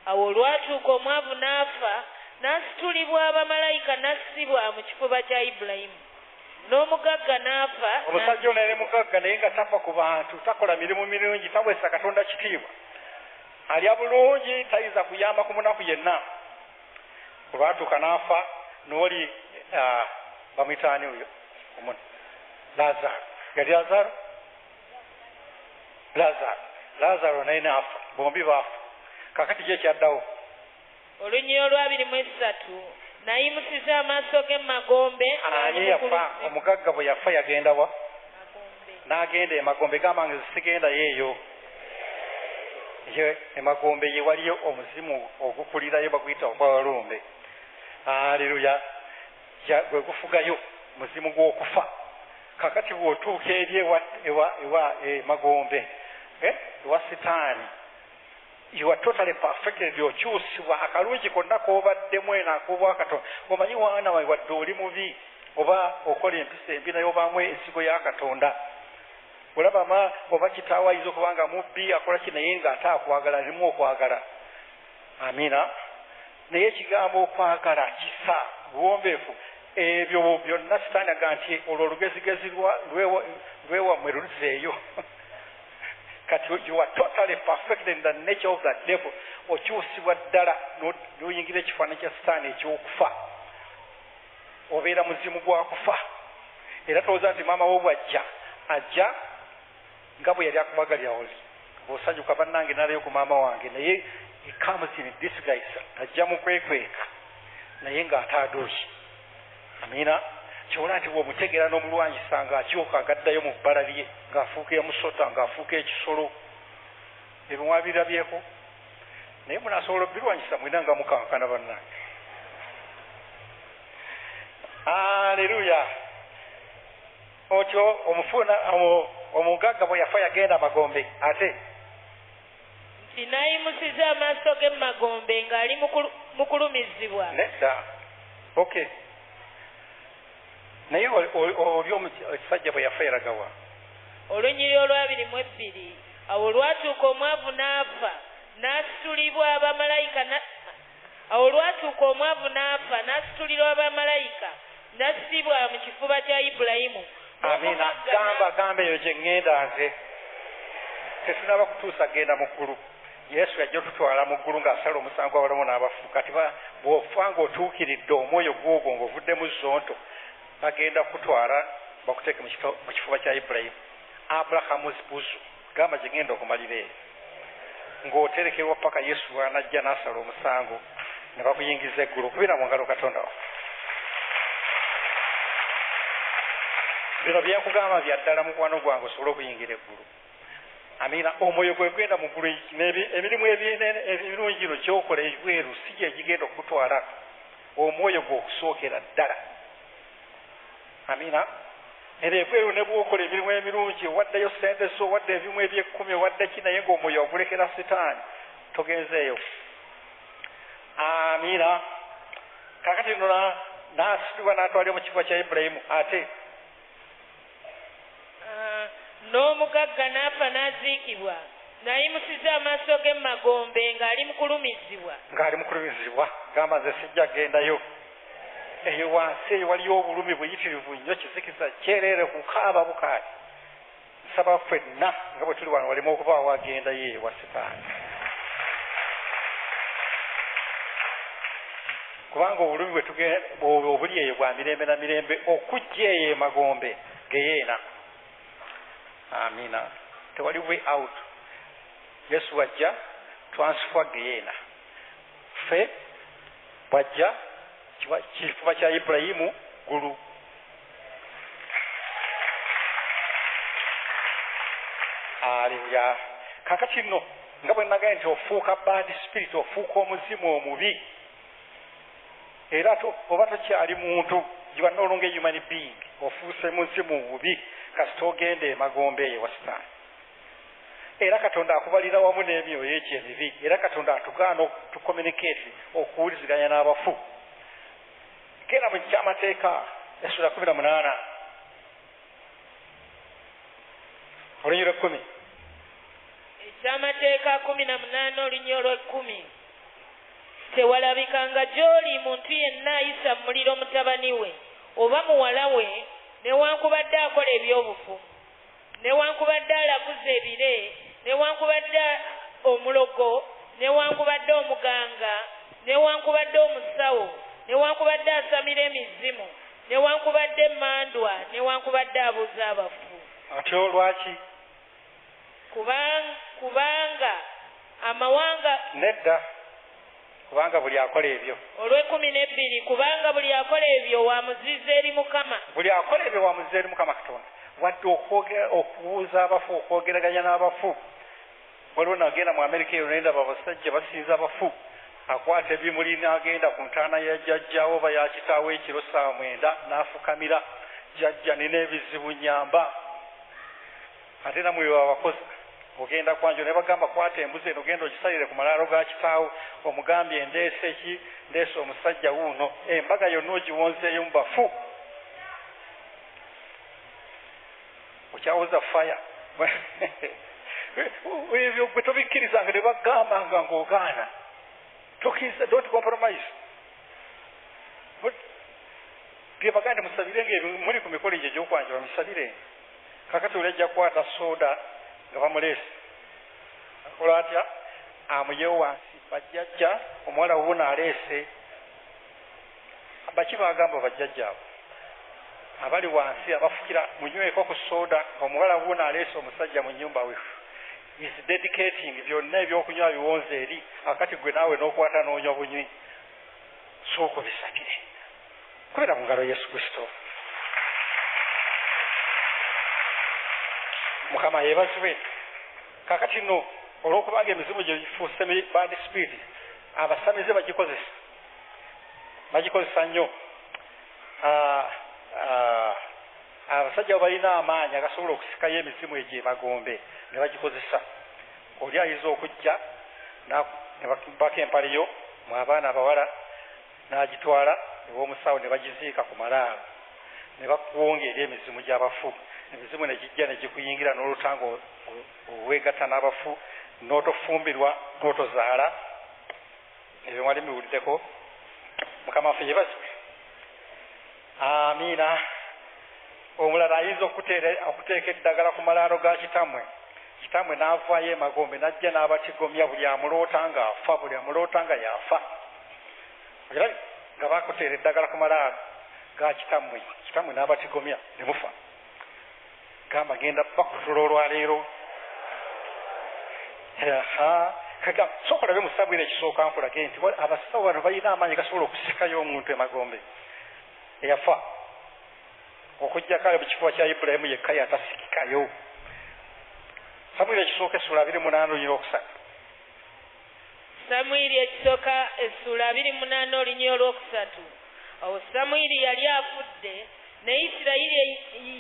Awo olwatuuka omwavu n'afa, n'asitulibwa bamalayika n'assibwa mu kifuba kya Ibulayimu. N'omugagga n'afa. Omusajja ono yali mugagga naye nga tafa ku bantu, takola mirimu mirungi, taweesa Katonda kitiibwa, alya bulungi, tayinza kuyamba ku munaku yenna. Olwatuuka n'afa, n'oli bamuyita ani oyo? Lazaro. Yali Lazaro? Lazaro. Lazaro naye n'afa, bombi baafa. Kakati ki ekyaddawo? Olunyiriri olwa 23, n'ayimusiza amaaso ge mu magombe. Ani yafa? Omugagga bwe yafa yagenda wa? N'agenda emagombe. Gamba nge sigendayo eyo. Ye emagombe ye waliyo omuzimu ogukulirayo, baguyita ogwawalumbe. Aleluya! Gwe gufugayo, muzimu gw'okufa. Kakati bw'otuuka eri ewa emagombe, ewa Sitaani, you are totally perfected. Okyusibwa akalungi konna k'obaddemu eno ak'obwa Katonda. Omanyi waana wadde oli mubi oba okola empisa embi, naye obaamu ensigo ya Katonda. Olaba ma oba kitaawo ayinza okuba nga mubbi, akola ki, naye ng'ate akwagala, alimu okwagala. Amiina. Naye ekigambo okwagala, kisa, buwombeefu, ebyo byonna Sitaani aga nti olwo olugezigezi lwewammwe luzeeyo. Kati you are totally perfected in the nature of the devil. Okyusibwa ddala n'oyingira ekifaananyi kya Sitaani ekyokufa, obeera muzimu gwa kufa. Era towooza nti maama wo bwajja, ajja nga bwe yali akubagalira oli bw'osanyuka, bannange nalayo ku maama wange, naye he comes in disguise, ajja mu kwekweka naye ng'ate aduuki. Amiina. Kyola nti bw'omutegeera n'omulwanyisa, ng'akyuka agaddayo mu bbala lye, ng'afuuka emusota, ng'afuuka ekisolo. Ebyo mwabirabyeko, naye munaasobola obirwanyisa mwina nga mukankana, bannange. Aleluya! Otyo omufuna omugagga bwe yafa yagenda amagombe ate. Nti n'ayimusiza amaaso ge mu magombe ng'ali mu kulumizibwa. Nedda, okay, naye oli omusajja bwe yafa yaragawa? Olunyiriri olwa 22, awo olwatuuka omwavu n'afa n'asitulibwa abamalayika. Awo olwatuuka omwavu n'afa n'asitulirwa abamalayika n'assibwa mu kifuba kya Ibulayimu. Amiina. Gamba, gamba, eyo gye ŋŋenda nze. Tetunaba kutuusa genda mu ggulu. Yesu yajja otutwala mu ggulu ng'asala omusango abalamu n'abafu. Kati bw'ofa ng'otuukiridde omwoyo gwogwo ng'ovuddemu zonto, bagenda kutwala bakuteeke mu kifuba kya Ibulayimu, Abrahamu's bosom. Gamba, gye ŋŋenda okumalira eyo, ng'oterekerwa paka Yesu bw'anajja n'asala omusango ne bakuyingiza eggulu. Okubira mu ngalo Katonda waffe. Bino byenkugamba bya ddala, mukwano gwange, osobole okuyingira eggulu. Amiina. Omwoyo gwe genda mu ggulu, emirimu ebirungi gino kyokola ebweru si gye gigenda okukutwala, omwoyo gwe okusookera ddala. Amiina. Era ebweru ne bwokola emirimu emirungi, owaddeyo sente zo, owadde ebimu ebyekkumi, owadde ki, naye ng'omwoyo ogulekera Sitaani, togenzeeyo. Amiina. Kakati nno n'asitulibwa n'atwalibwa mu kifo kya Ibulayimu ate. N'omugagga n'afa n'aziikibwa, n'ayimusiza amaaso ge mu magombe ng'ali mu kulumizibwa. Ng'ali mu kulumizibwa. Gamba, nze sijja kugendayo eyo wansi. Eyo waliyo obulumi buyitirivu nnyo, kizikiza kyereere, kukaaba bukaali. Nsaba ffenna nga bwe tuli wano waleme okubaawo agendayo ewa Sitaani, kubanga obulumi obuli eyo bwa mirembe na mirembe, okujja eyo emagombe geyeena. Amiina. Tewali way out. Yesu wajja transfer geyeena, ffe bwajja kifuba kya Ibulayimu, ggulu. Aleluya! Kakati nno nga bwe nagambye nti ofuuka bad spirit, ofuuka omuzimu omubi, era oba tokyali muntu, you are no longer human being, ofuuse muzimu mubi kasita ogenda emagombe eyo wa Sitaani. Era Katonda akubalira wamu n'emyoyo egyo emibi. Era Katonda atugaana tucommunicate, okuwuliziganya n'abafu. Genda mu kyamateeka Essula 18 olunyiriri lw'ekkumi. Ekyamateeka 18 olunyiriri olw'ekkumi. Tewalabikanga gy'oli muntu yenna ayisa mu muliro mutabani we oba muwala we, newankubadde akola ebyobufumu, newankubadde alaguza ebire, newankubadde omulogo, newankubadde omuganga, newankubadde omusawo, newankubadde asamira emizimu, newankubadde emmandwa, newankubadde abuuza abafu. Atyo lwaki? Kubanga amawanga nedda, kubanga buli akola ebyo. Olw'e12, kubanga buli akola ebyo wa muzizo eri Mukama. Buli akola ebyo wa muzizo eri Mukama Katonda. Wadde okubuuza abafu, okwogeraganya n'abafu. Waliwo nagenda mu Amerika eyo nendaba abasajja basinza abafu. Akwata ebimuli n'agenda ku ntaana ya jjajjaawo oba ya kitaawe ekiro ssaawa 9 n'afukamira, jjajja nina ebizibu nnyamba. Ate nammwe bwe babakoza ogenda kwanjo ne bagamba kwata embuzi eno genda ogisalire ku malaalo ga kitaawo, omugambye ndeese ki, ndeese omusajja wuuno, embaga yonna ogiwonzeeyo mu bafu. Okyawoza faya. Ebyo gwe tobikkirizanga ne bagambanga ng'ogaana. Tokkiriza, don't compromise. Bye baganda musabirenga ebyo muli ku mikolo egyo egy'okwanjula musabire. Kakati oli ajja kukwata soda nga bamuleese. Akola atya? Amuyewo wansi. Bajjajja omuwala wuuno aleese. Baki bagamba bajjajja abo abali wansi abafukira munyweko ku soda, omuwala wuuno aleese omusajja mu nnyumba we. Is dedicating byonna ebyokunywa biwonze eri, akati gwe naawe n'okwata n'onywa bunywi. Sooka obisabire. Kubera mu ngalo Yesu Kristo. Mukama yeebazibwe. Kaakati nno olw'okubanga emizimu gye gifuuse bad spirit, abasamize bagikozesa. Bagikozesa nnyo. Abasajja balina amaanyi agasobola okusikayo emizimu egyo emagombe ne bagikozesa. Oli ayinza okujja ne bakubako empale yo mu abaana abawala n'agitwala ew'omusawo ne bagiziika ku malaalo ne bakuwonga eri emizimu gy'abafu. Emizimu ne gijja ne gikuyingira n'olutanga oweegatta n'abafu, n'otofumbirwa n'otozaala. Ebyo mwali mubiwuliddeko. Mukama waffe yeebazibwe. Amiina. Omulala ayinza okuteeka eddagala ku malaalo ga kitammwe, kitammwe n'avaayo emagombe n'ajja n'abatigomya, buli amuloota ng'afa, buli amuloota nga yafa. Nga bakuteera eddagala ku malaalo ga kitammwe, kitammwe n'abatigomya ne mufa. Gamba genda bakutula olwaleero. Sooka olabe mu Samwiri ekisooka nkulage nti abasawo bano balina amaanyi gasobola okusikayo omuntu emagombe eyafa. Okuggyako ali mu kifuba kya Ibulayimu yekka yatasikikayo. Samwiri ekisooka essula 28 olunyiriri olwokusatu. Samwiri ekisooka essula 28 olunyiriri olwokusatu. Awo Samwiri yali afudde, ne Isirayiri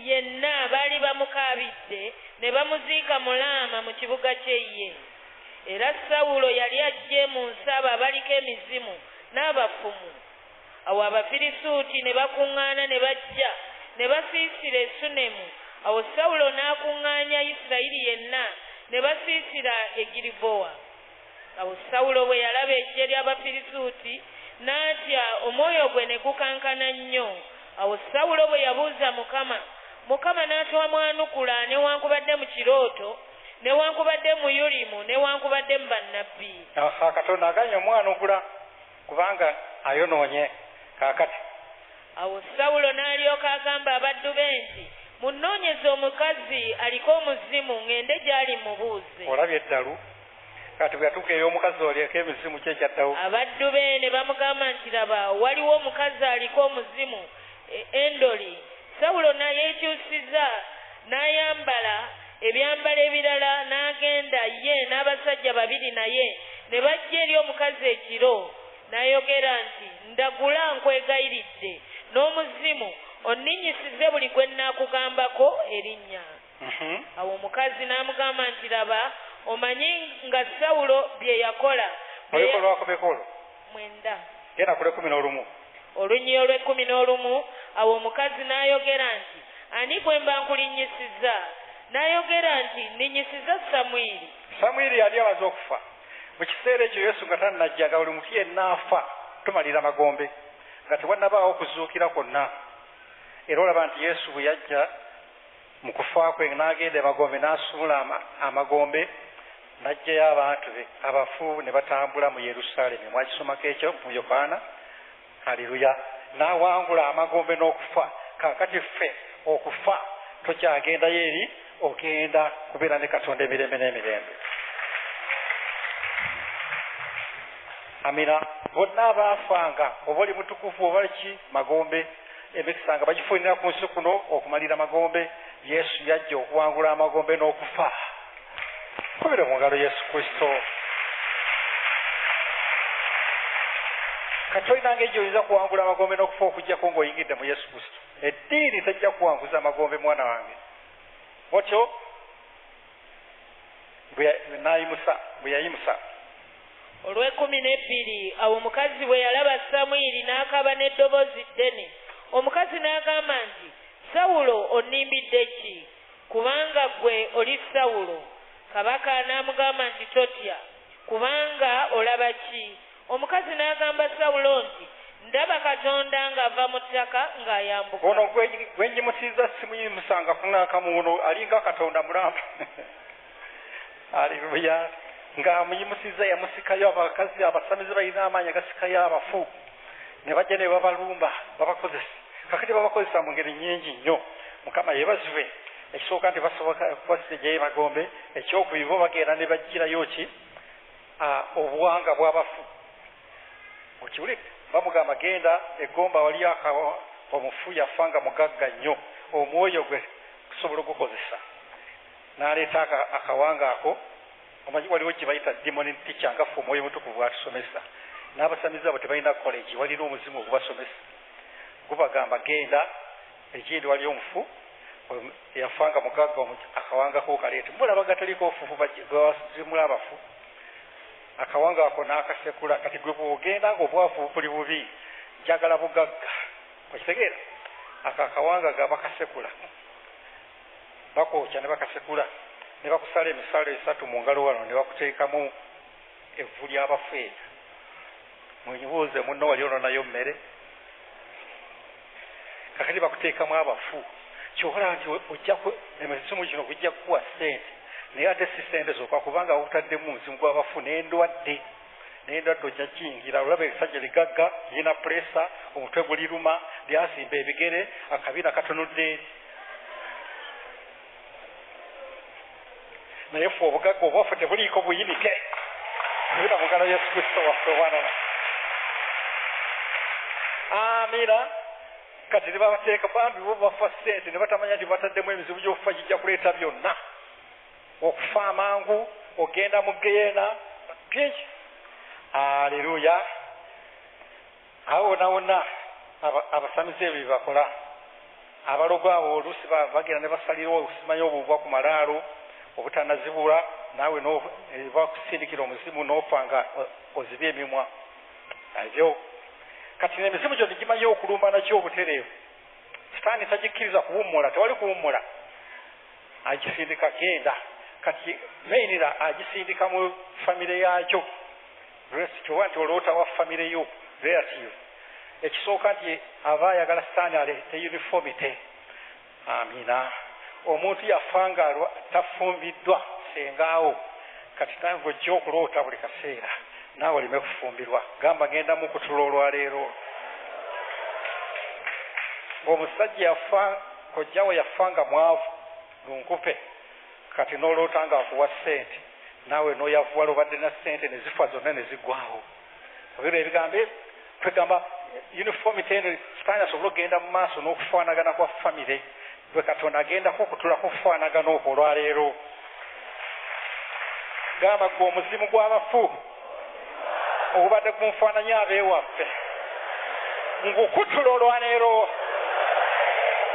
yenna baali bamukaabidde ne bamuziika mu Laama mu kibuga kye ye. Era Sawulo yali aggye mu nsi abo abaliko emizimu n'abafumu. Awo Abafirisuuti ne bakuŋŋaana ne bajja ne basiisira e Sunemu. Awo Sawulo n'akuŋŋaanya Isirayiri yenna ne basiisira e Giribowa. Awo Sawulo bwe yalaba eggye ly'Abafirisuuti n'atya, omwoyo gwe ne gukankana nnyo. Awo Sawulo bwe yabuuza Mukama, Mukama n'atamwanukula newankubadde mu kirooto, newankubadde mu Yulimu, newankubadde mu bannabbi. Katonda aganye omwanukula kubanga ayonoonye. Kaakati awo Sawulo n'alyoka agamba abaddu be nti, munnoonyeze omukazi aliko omuzimu ŋŋende gy'ali mubuuze. Olabye eddalu. Kati bwe yatuuka ey'omukazi olyeko emizimu ki ekyaddawo? Abaddu be ne bamugamba nti, laba waliwo omukazi aliko omuzimu Endoli. Sawulo n'ayeekyusiza n'ayambala ebyambalo ebirala n'agenda ye n'abasajja babiri naye ne bajja eri omukazi ekiro. N'ayogera nti, ndagula nkwegayiridde n'omuzimu onninnyisize buli gwe nnaakugambako erinnya. Awo omukazi n'amugamba nti, laba omanyi nga Sawulo bye yakola. Olwako 9. Genda ku 11. Olunyiriri olw'e 11. Awo omukazi n'ayogera nti, ani gwe mba nkulinnyisizza? N'ayogera nti, nninnyisizza Samwiri. Samwiri yali amaze okufa. Mu kiseera ekyo Yesu nga tannajja, nga buli muntu yenna afa tumalira magombe, nga tewannabaawo okuzuukira kwonna. Era olaba nti Yesu bwe yajja mu kufa kwe n'agenda emagombe n'asumula amagombe n'aggyayo abantu be abafu ne batambula mu Yerusaalemi. Mwakisomako ekyo mu Yokaana? Haleluya. N'awangula amagombe n'okufa. Kaakati ffe okufa tokyagendayo eri, ogenda kubeera ne Katonda emirembe n'emirembe. Amina. Bonna abaafanga oba oli mutukuvu oba ki magombe, emikisa nga bagifunira ku nsi kuno okumalira magombe. Yesu yajja okuwangula amagombe n'okufa. Kubira mu ngalo Yesu Kristo. Kati olina ngeri gy'oyinza kuwangula amagombe n'okufa okuggyako ng'oyingidde mu Yesu Kristo. Eddiini tejja kuwanguza amagombe mwana wange. Otyo bwe yayimusa. Olw'ekumi n'ebbiri, awo omukazi bwe yalaba Samwiri n'akaaba n'eddoboozi ddene. Omukazi n'agamba nti, Sawulo onnimbidde ki? Kubanga ggwe oli Sawulo. Kabaka n'amugamba nti, totya, kubanga olaba ki? Omukazi n'agamba Sawulo nti, ndaba Katonda ng'ava mu ttaka ng'ayambuka. Ono gwe nyimusizza simuyimusanga kunaakamu, ono alinga Katonda mulamba. Aleluya. Ng'amuyimusizza yamusikayo. Abakazi abasamize balina amaanyi agasikayo abafu ne bajja ne babalumba, babakozesa. Kakati babakozesa mu ngeri nnyingi nnyo. Mukama yeebazibwe. Ekisooka nti basobola kubasigayo emagombe. Ekyokubiri bo bagenda ne baggyirayo ki obuwanga bw'abafu. Okiwulidde? Bamugamba genda egomba wali omufu yafa nga mugagga nnyo, omwoyo gwe kusobola okukozesa. N'aleeta akawanga ako. Omanyi waliwo gye bayita demon teacher, nga ffe omwoyo mutukuvu atusomesa. N'abasamize abo tebalina college, walina omuzimu ogubasomesa. Gubagamba genda ekindi wali omufu yafanga mugagga, akawanga ko kaleete. Mulaba gataliko ofufu gwebazimula abafu. Akawanga ako n'akasekula. Kati gwe bw'ogenda ng'obwavu buli bubi, njagala bugagga, okitegeera? Ako akawanga ga bakasekula, bakookya ne bakasekula ne bakusala emisalo esatu mu ngalo wano ne bakuteekamu evvu ly'abafu eryo. Mwenyibuuze munno wali ononayo mmere. Kakati bakuteekamu abafu, kyokola nti ojja emizimu gino gujja kukuwa ssente, naye ate si ssente zokka, kubanga bakutaddemu omuzimu gw'abafu n'endwadde. N'endwadde ojja kiyingira. Olaba ebisajja ligagga lirina puleesa, omutwe guliruma, lyasimba ebigere, akabiina katunudde eri. Naye ffe obugagga obwaffe tebuliiko buyinike. Kubira mu ngalo Yesu Kristo waffe omwana. Amina. Kati ne babateeka bambi bo bafa ssente ne batamanya nti bataddemu emizibu gy'okufa gijja kuleeta byonna. Okufa amangu, ogenda mu geyeena, bingi. Aleluya. Awo wonna wonna abasamize ebyo bye bakola. Abalogo abo oluusi bagenda ne basalirawo obusimanyi obubwa ku malaalo obutanazibula, naawe bakusindikira omuzimu n'ofa nga ozibye emimwa. Ebyo kati n'emizimu gyo tegimanyi okulumba nakyo obutereevu. Sitaani tagikkiriza kuwummula, tewali kuwummula. Agisindika genda. Kati meinira agisindika mu famire yaakyo. Kyoba nti oloota wa famire yo relative. Ekisooka nti aba ayagala sitaani aleete uniformity. Amina. Omuntu yafa nga tafumbiddwa sengaawo. Kati nange ojja okuloota buli kaseera naawe oleme kufumbirwa. Gamba ngenda mu kutula olwaleero. Omusajja yafa, kojjawe yafa nga mwavu lunkupe. Kati n'oloota nga akuwa ssente, naawe n'oyavuwala obadde na ssente ne zifa zonna ne ziggwawo. Obiro ebigambo ebyo kwegamba uniformity eno sitaani asobole okugenda mu maaso n'okufaanagana kwa famire. Gwe Katonda agendako okutula kufaanagana okwo olwaleero. Gamba gwe omuzimu gw'abafu ogubadde gunfaananya abeewaffe ngukutula olwaleero.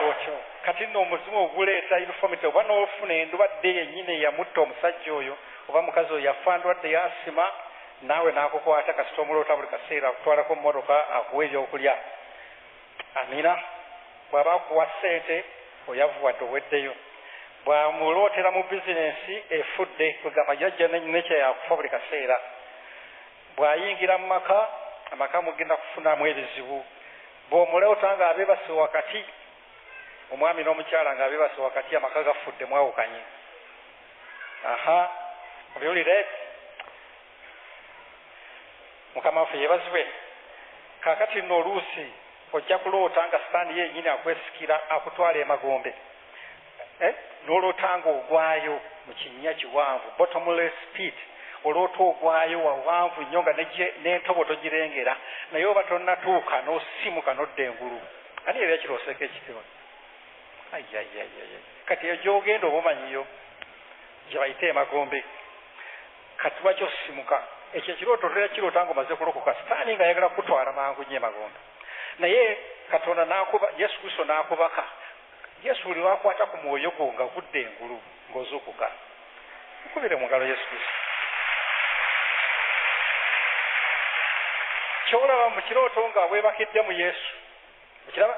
Otyo kati nno omuzimu oguleeta uniformity, oba n'ofuna endwadde yennyini eyamutta omusajja oyo oba mukazi oyo yafa ndwadde yasima, naawe n'akukwata kasita omuloota buli kaseera akutwalako mmotoka akuwa ebyokulya. Amina. Bw'aba akuwa ssente oyavuwadde oweddeyo. Bw'amulootera mu bizinensi efudde, kwegamba jjajja nekya yakufa buli kaseera. Bw'ayingira mu maka, amaka mugenda kufunamu ebizibu. Bw'omuloota ng'abeebase wakati, omwami n'omukyala ng'abeebase wakati, amaka gafudde mwawukanye. Aha, obiwulire? Mukama waffe yeebazibwe. Kaakati nno oluusi ojja kuloota nga sitaani yennyini akwesikira akutwala emagombe. N'oloota ng'ogwayo mu kinnya kiwanvu, bottomless pit. Oloota ogwayo wawanvu nnyo nga n'entobo togirengera, naye oba tonnatuuka n'osimuka n'odda engulu. Ani era ekirooseeko ekitiba? Ayayayaya, kati eyo gy'ogenda oba omanyiyo gye bayita emagombe. Kati lwaki osimuka? Ekyo ekirooto otera kiroota ng'omaze kulokoka, sitaani ng'ayagala kukutwala mangu nnyo emagombe. Naye Katonda n'akuba, Yesu Kristo n'akubaka. Yesu buli lw'akwata ku mwoyo gwo nga gudda engulu ng'ozuukuka. Mukubire mu ngalo Yesu Kristo. Ky'olaba mu kirooto nga weebakidde mu Yesu, okiraba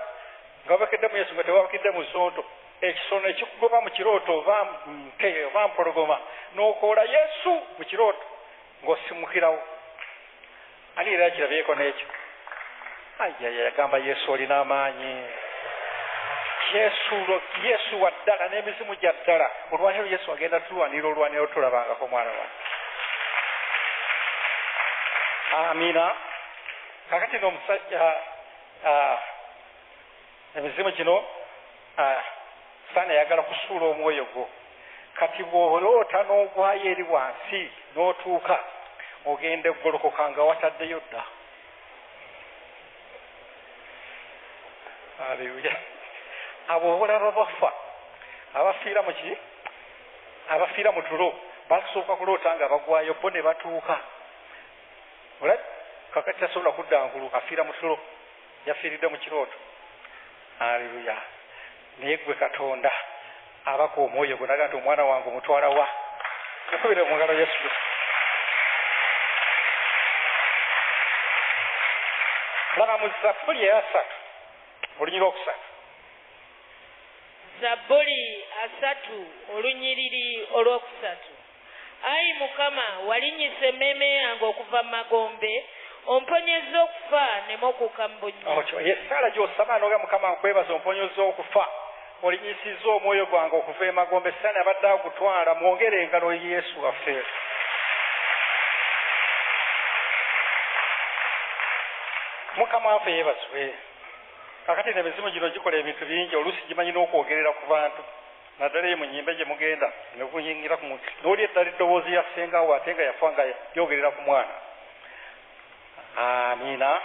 nga weebakidde mu Yesu nga teweebakidde mu zonto, ekisono ekikugoba mu kirooto oba nte oba mpologoma n'okoola Yesu mu kirooto ng'osimukirawo. Ani era yakirabyeko n'ekyo? Ayaya, yagamba Yesu olina amaanyi. Yesu wa ddala n'emizimu gya ddala. Olwaleero Yesu agenda tulwanira olwaniro tulabangako mwana wange. Amiina. Kakati n'omusajja emizimu gino sitaani ayagala kusuula omwoyo gwo. Kati bw'oloota n'ogwayo eri wansi n'otuuka ogenda eggolokoka nga wataddeyo dda. Aleluya. Abo olaba bafa, abafiira mu ki? Abafiira mu tulo basooka kuloota nga bagwayo bo ne batuuka. Olaba kakati tasobola kudda ngulu, afiira mu tulo, yafiiridde mu kirooto. Aleluya. Naye gwe Katonda abaka omwoyo gwo naga nti omwana wange omutwala wa? Mukubire mu ngalo Yesu Kristo. Laba mu Zabbuli eyasatu olunyiriri olwokusatu. Zabbuli 3 olunyiriri olwokusatu. Ayi Mukama, walinnyisa emmeeme yange okuva mu magombe, omponyezza okufa nneme okuuka mu bunnya. Essaala gy'osaba n'ogamba Mukama nkwebaza omponyezza okufa, olinnyisizza omwoyo gwange okuva emagombe. Sitaani abadde agutwala, mwongere engalo Yesu waffe. Mukama waffe yeebazibwe. Kakati emizimu gino gikola ebintu bingi, oluusi gimanyi n'okwogerera ku bantu, naddala eyo mu nnyimba gye mugenda nekuyingira ku muntu n'oli eddala eddoboozi ya ssengawo ate nga yafa nga lyogerera ku mwana. Amiina.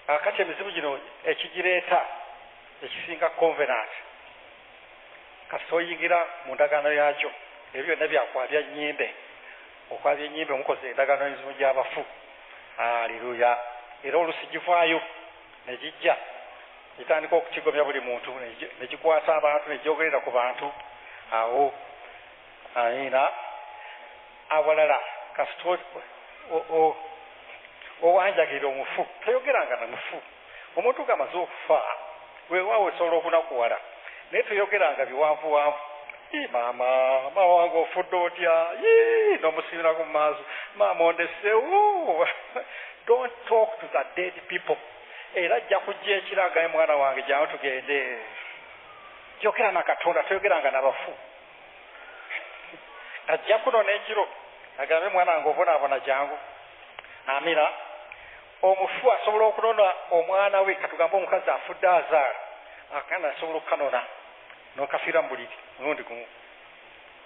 Kakati emizimu gino ekigireeta ekisinga covenant, kasita oyingira mu ndagaano yaakyo, ebyo byonna byakwabya nnyimbe, okwabya ennyimbe mukoze endagaano y'emizimu gy'abafu. Aleluya. Era oluusi givaayo ne gijja gitandika okutigomya buli muntu, ne gikwata abantu, ne gyogerera ku bantu awo. Amiina. Awalala kasita owanjagirira omufu, toyogeranga na mufu. Omuntu ng'amaze okufa weewaawo osobola okunakuwala, naye toyogeranga biwanvuwanvu. Maama, maama wange ofudde otya? N'omusiibirako mu maaso, maama ondesewo. Don't talk to the dead people. Era ajja kujja ekiro agambe mwana wange jangu tugende. Yogera na Katonda, toyogeranga n'abafu. Ajja kunona ekiro agambe mwana wange obonaabona jangu. Amiina. Omufu asobola okunona omwana we, katugambe omukazi afudde azaala, akaana asobola okukanona n'okafiira mu buliri mulundi gumu.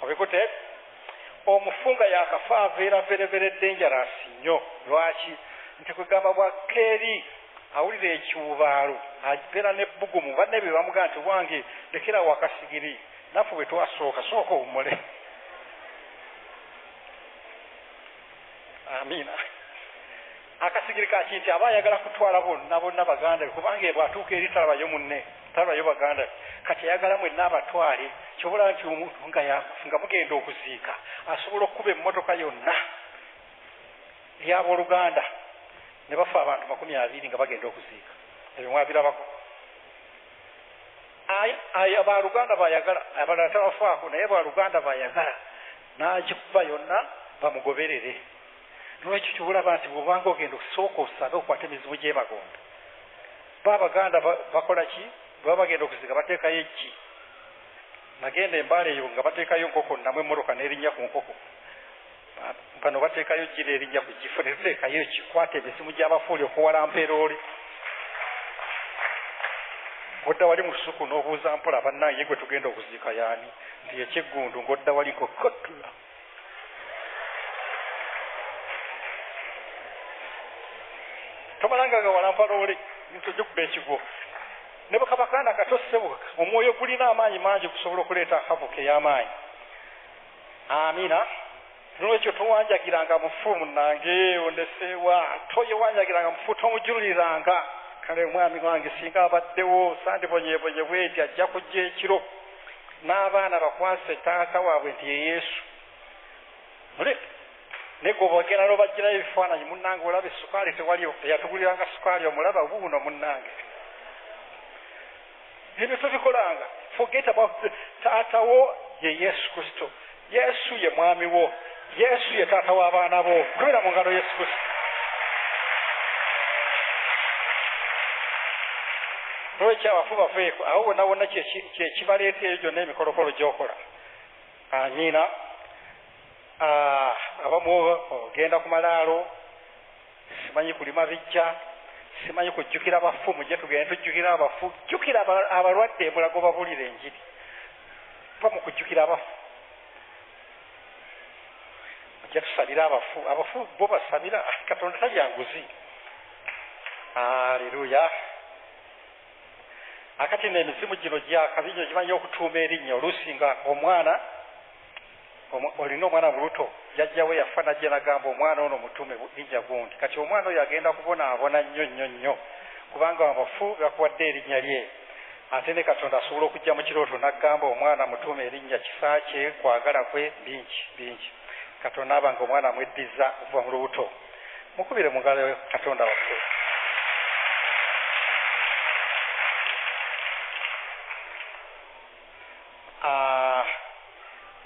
Obikute? Omufu nga yakafa abeera very very dangerous nnyo. Lwaki? Nti kwegamba bw'akka eri awulira ekiwubaalo, abeera n'ebbugumu, banne be bamugamba nti wange lekerawo akasigiri, naffe bwe twasooka sooka owummule. Amiina. Akasigiri kaki nti aba ayagala kutwala bonna bonna baganda be, kubanga bw'atuuka eri talabayo munne, talabayo baganda be, kati ayagala mwenna abatwale. Kyobola nti omuntu nga mugenda okuziika asobola okukuba emmotoka yonna ey'abooluganda ne bafa abantu 20 nga bagenda okuziika. Ebyo mwabirabako. Baluganda bayagala, abalala tabafaako, naye baluganda bayagala n'agikuba yonna bamugoberere. Nolwekyo kyobulaba nti bw'obanga ogenda okusooka osabe okwate emizimu gy'emagombe. Baabaganda bakola ki? Baba bagenda okuziika bateekayo eggi. Nagenda embaala eyo nga bateekayo nkoko namwe emmotoka n'erinnya ku nkoko. Bano bateekayo ggi n'erinnya ku gifo, ne tuteekayo ekikwata emizimu gy'abafu oli okuwalampa eroole. Ng'odda wali mu lusuku n'obuuza mpola bannange gwe tugenda okuziika y'ani? Nti ekyeggundu ng'odda wali nkokotula. Tomalanga nga walampa loole tojja ekigwo. Ne bwe kaba kaana kato ssebo, omwoyo gulina amaanyi mangi okusobola okuleeta akavuka ey'amaanyi. Amiina. Nolwekyo towanjagiranga mufu munnange ondeseewa, toyewanjagiranga mufu, tomujuliranga. Kale omwami wange singa abaddewo sandibonyeebonye bweti, ajja kujja ekiro n'abaana bakwase taata waabwe nti ye Yesu. Naye gwe bw'ogenda n'obaggyirayo ebifaananyi munnange olaba essukaali tewaliyo, eyatuguliranga sukaali omulaba buuno munnange. Ebyo tobikolanga. Forget about taata wo ye Yesu Kristo. Yesu ye mwami wo. Yesu ye taata w'abaana bo. Kubira mu ngalo Yesu Kristo. Nolwekyo abafu baveeko, awo wonna wonna kye kibaleeta eyo gyonna emikolokolo gy'okola. Amiina. Abamu ogenda ku malaalo, simanyi kulima bijja, simanyi kujjukira bafu, mujje tugende tujjukira abafu. Jjukira abalwadde emulago babulira enjiri. Va mu kujjukira abafu. Mujje tusabire abafu. Abafu bo basabira, Katonda talya nguzi. Aleluya. Akati n'emizimu gino gyakabi gino gimanyi okutuuma erinnya. Oluusi nga omwana olina omwana muluto, jjajja we yafa najja n'agamba omwana ono mutuume linnya gundi. Kati omwana oyo agenda kubonaabona nnyo nnyo nnyo, kubanga abafu bakuwadde erinnya lye. Ate ne Katonda asobola okujja mu kirooto n'agamba omwana mutuume erinnya kisa kye, kwagala kwe, bingi bingi. Katonda aba nga omwana amweddiza okuva mu lubuto. Mukubire mu ngalo Katonda waffe.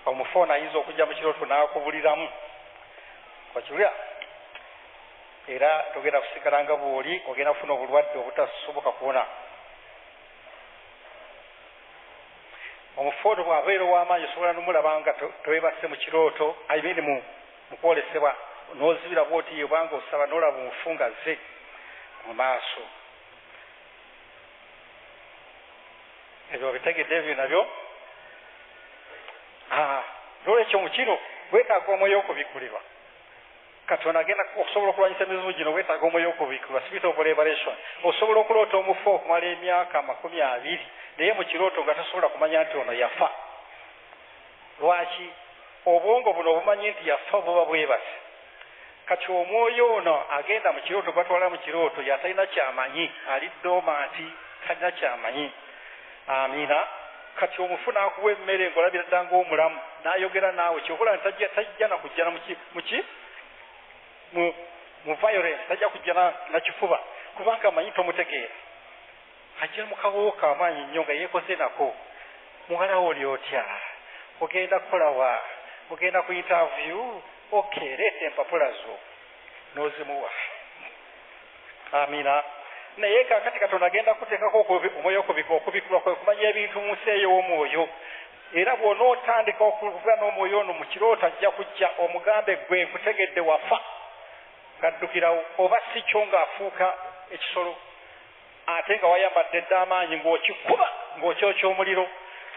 Omufu ono ayinza okujja mu kirooto n'akubuliramu. Okiwulira? Era togenda kusigala nga bw'oli, ogenda kufuna obulwadde obutasoboka kuwona. Omufu ono bw'abeera ow'amaanyi osobola n'omulaba nga toyebase mu kirooto, I mean mu kwolesebwa, n'ozibira bw'oti obanga osaba n'olaba omufu ng'azze mu maaso. Ebyo obitegedde ebyo nabyo? Nolwekyo mu kino weetaaga omwoyo okubikkulirwa. Katonda agenda okusobola okulwanyisa emizimu gino, weetaaga omwoyo okubikkulirwa, spirit of revelation. Osobola okuloota omufu okumala emyaka 20, naye mu kirooto nga tosobola kumanya nti ono yafa. Lwaki? Obwongo buno obumanyi nti yafa buba bwebase. Kati omwoyo ono agenda mu kirooto, gwatwala mu kirooto, yatalina kyamanyi, ali dormant, talina kyamanyi. Amiina. Kati omufu n'akuwa emmere ng'olabira ddala ng'omulamu, n'ayogera naawe, ky'okola nti tajja na kujja mu violence, tajja kujja na kifuba, kubanga amanyi tomutegeera. Ajja mu kawoowo k'amaanyi nnyo nga yeekoze nako. Muwala wo oli otya? Ogenda kukola wa? Ogenda ku interview? Okay, leeta empapula zo. N'ozimuwa. Amiina. Naye kaakati Katonda agenda kuteekako omwoyo okubikkulwa kwe kumanya ebintu mu nsi ey'omwoyo. Era bw'onootandika okuvuga n'omwoyo ono mu kirooto ajja kujja omugambe gwe nkutegedde wafa, ng'addukirawo, oba si kyo ng'afuuka ekisolo, ate nga wayambadde dda amaanyi ng'okikuba ng'okyokya omuliro,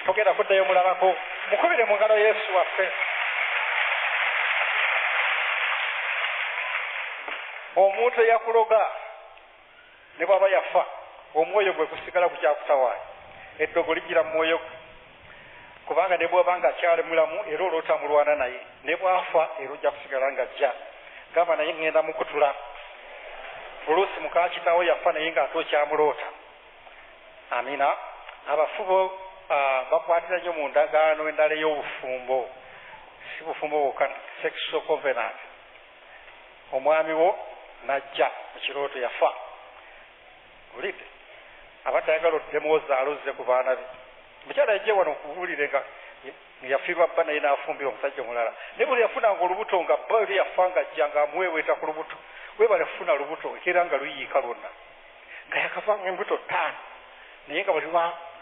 togenda kuddayo mulabako. Mukubire mu ngalo Yesu waffe. Omuntu eyakuloga ne bw'aba yafa, omwoyo gwe gusigala gukyakutawaanya. Eddogo lijjira mu mwoyo gwe, kubanga ne bw'aba ng'akyali mulamu era oloota mulwana naye, ne bw'afa era ojja kusigala ng'ajja. Gamba naye ŋŋenda mukutula. Oluusi muka kitaawo yafa naye ng'ate okyamuloota. Amiina. Abafu bo bakwatira nnyo mu ndagaano endala ey'obufumbo, si bufumbo bwokka, sexual covenant. Omwami wo n'ajja mu kirooto yafa. Olidde? Aba tayagala oddemu ozaale ozze ku baana be. Mukyala yajja wano okubuulire nga yafiirwa bba naye n'afumbira omusajja omulala, naye buli yafunanga olubuto nga bba oli yafa nga ajja ng'amuweeweeta ku lubuto. Weebale kufuna lubuto era nga luyiika lwonna, nga yakavanga embuto 5, naye nga buli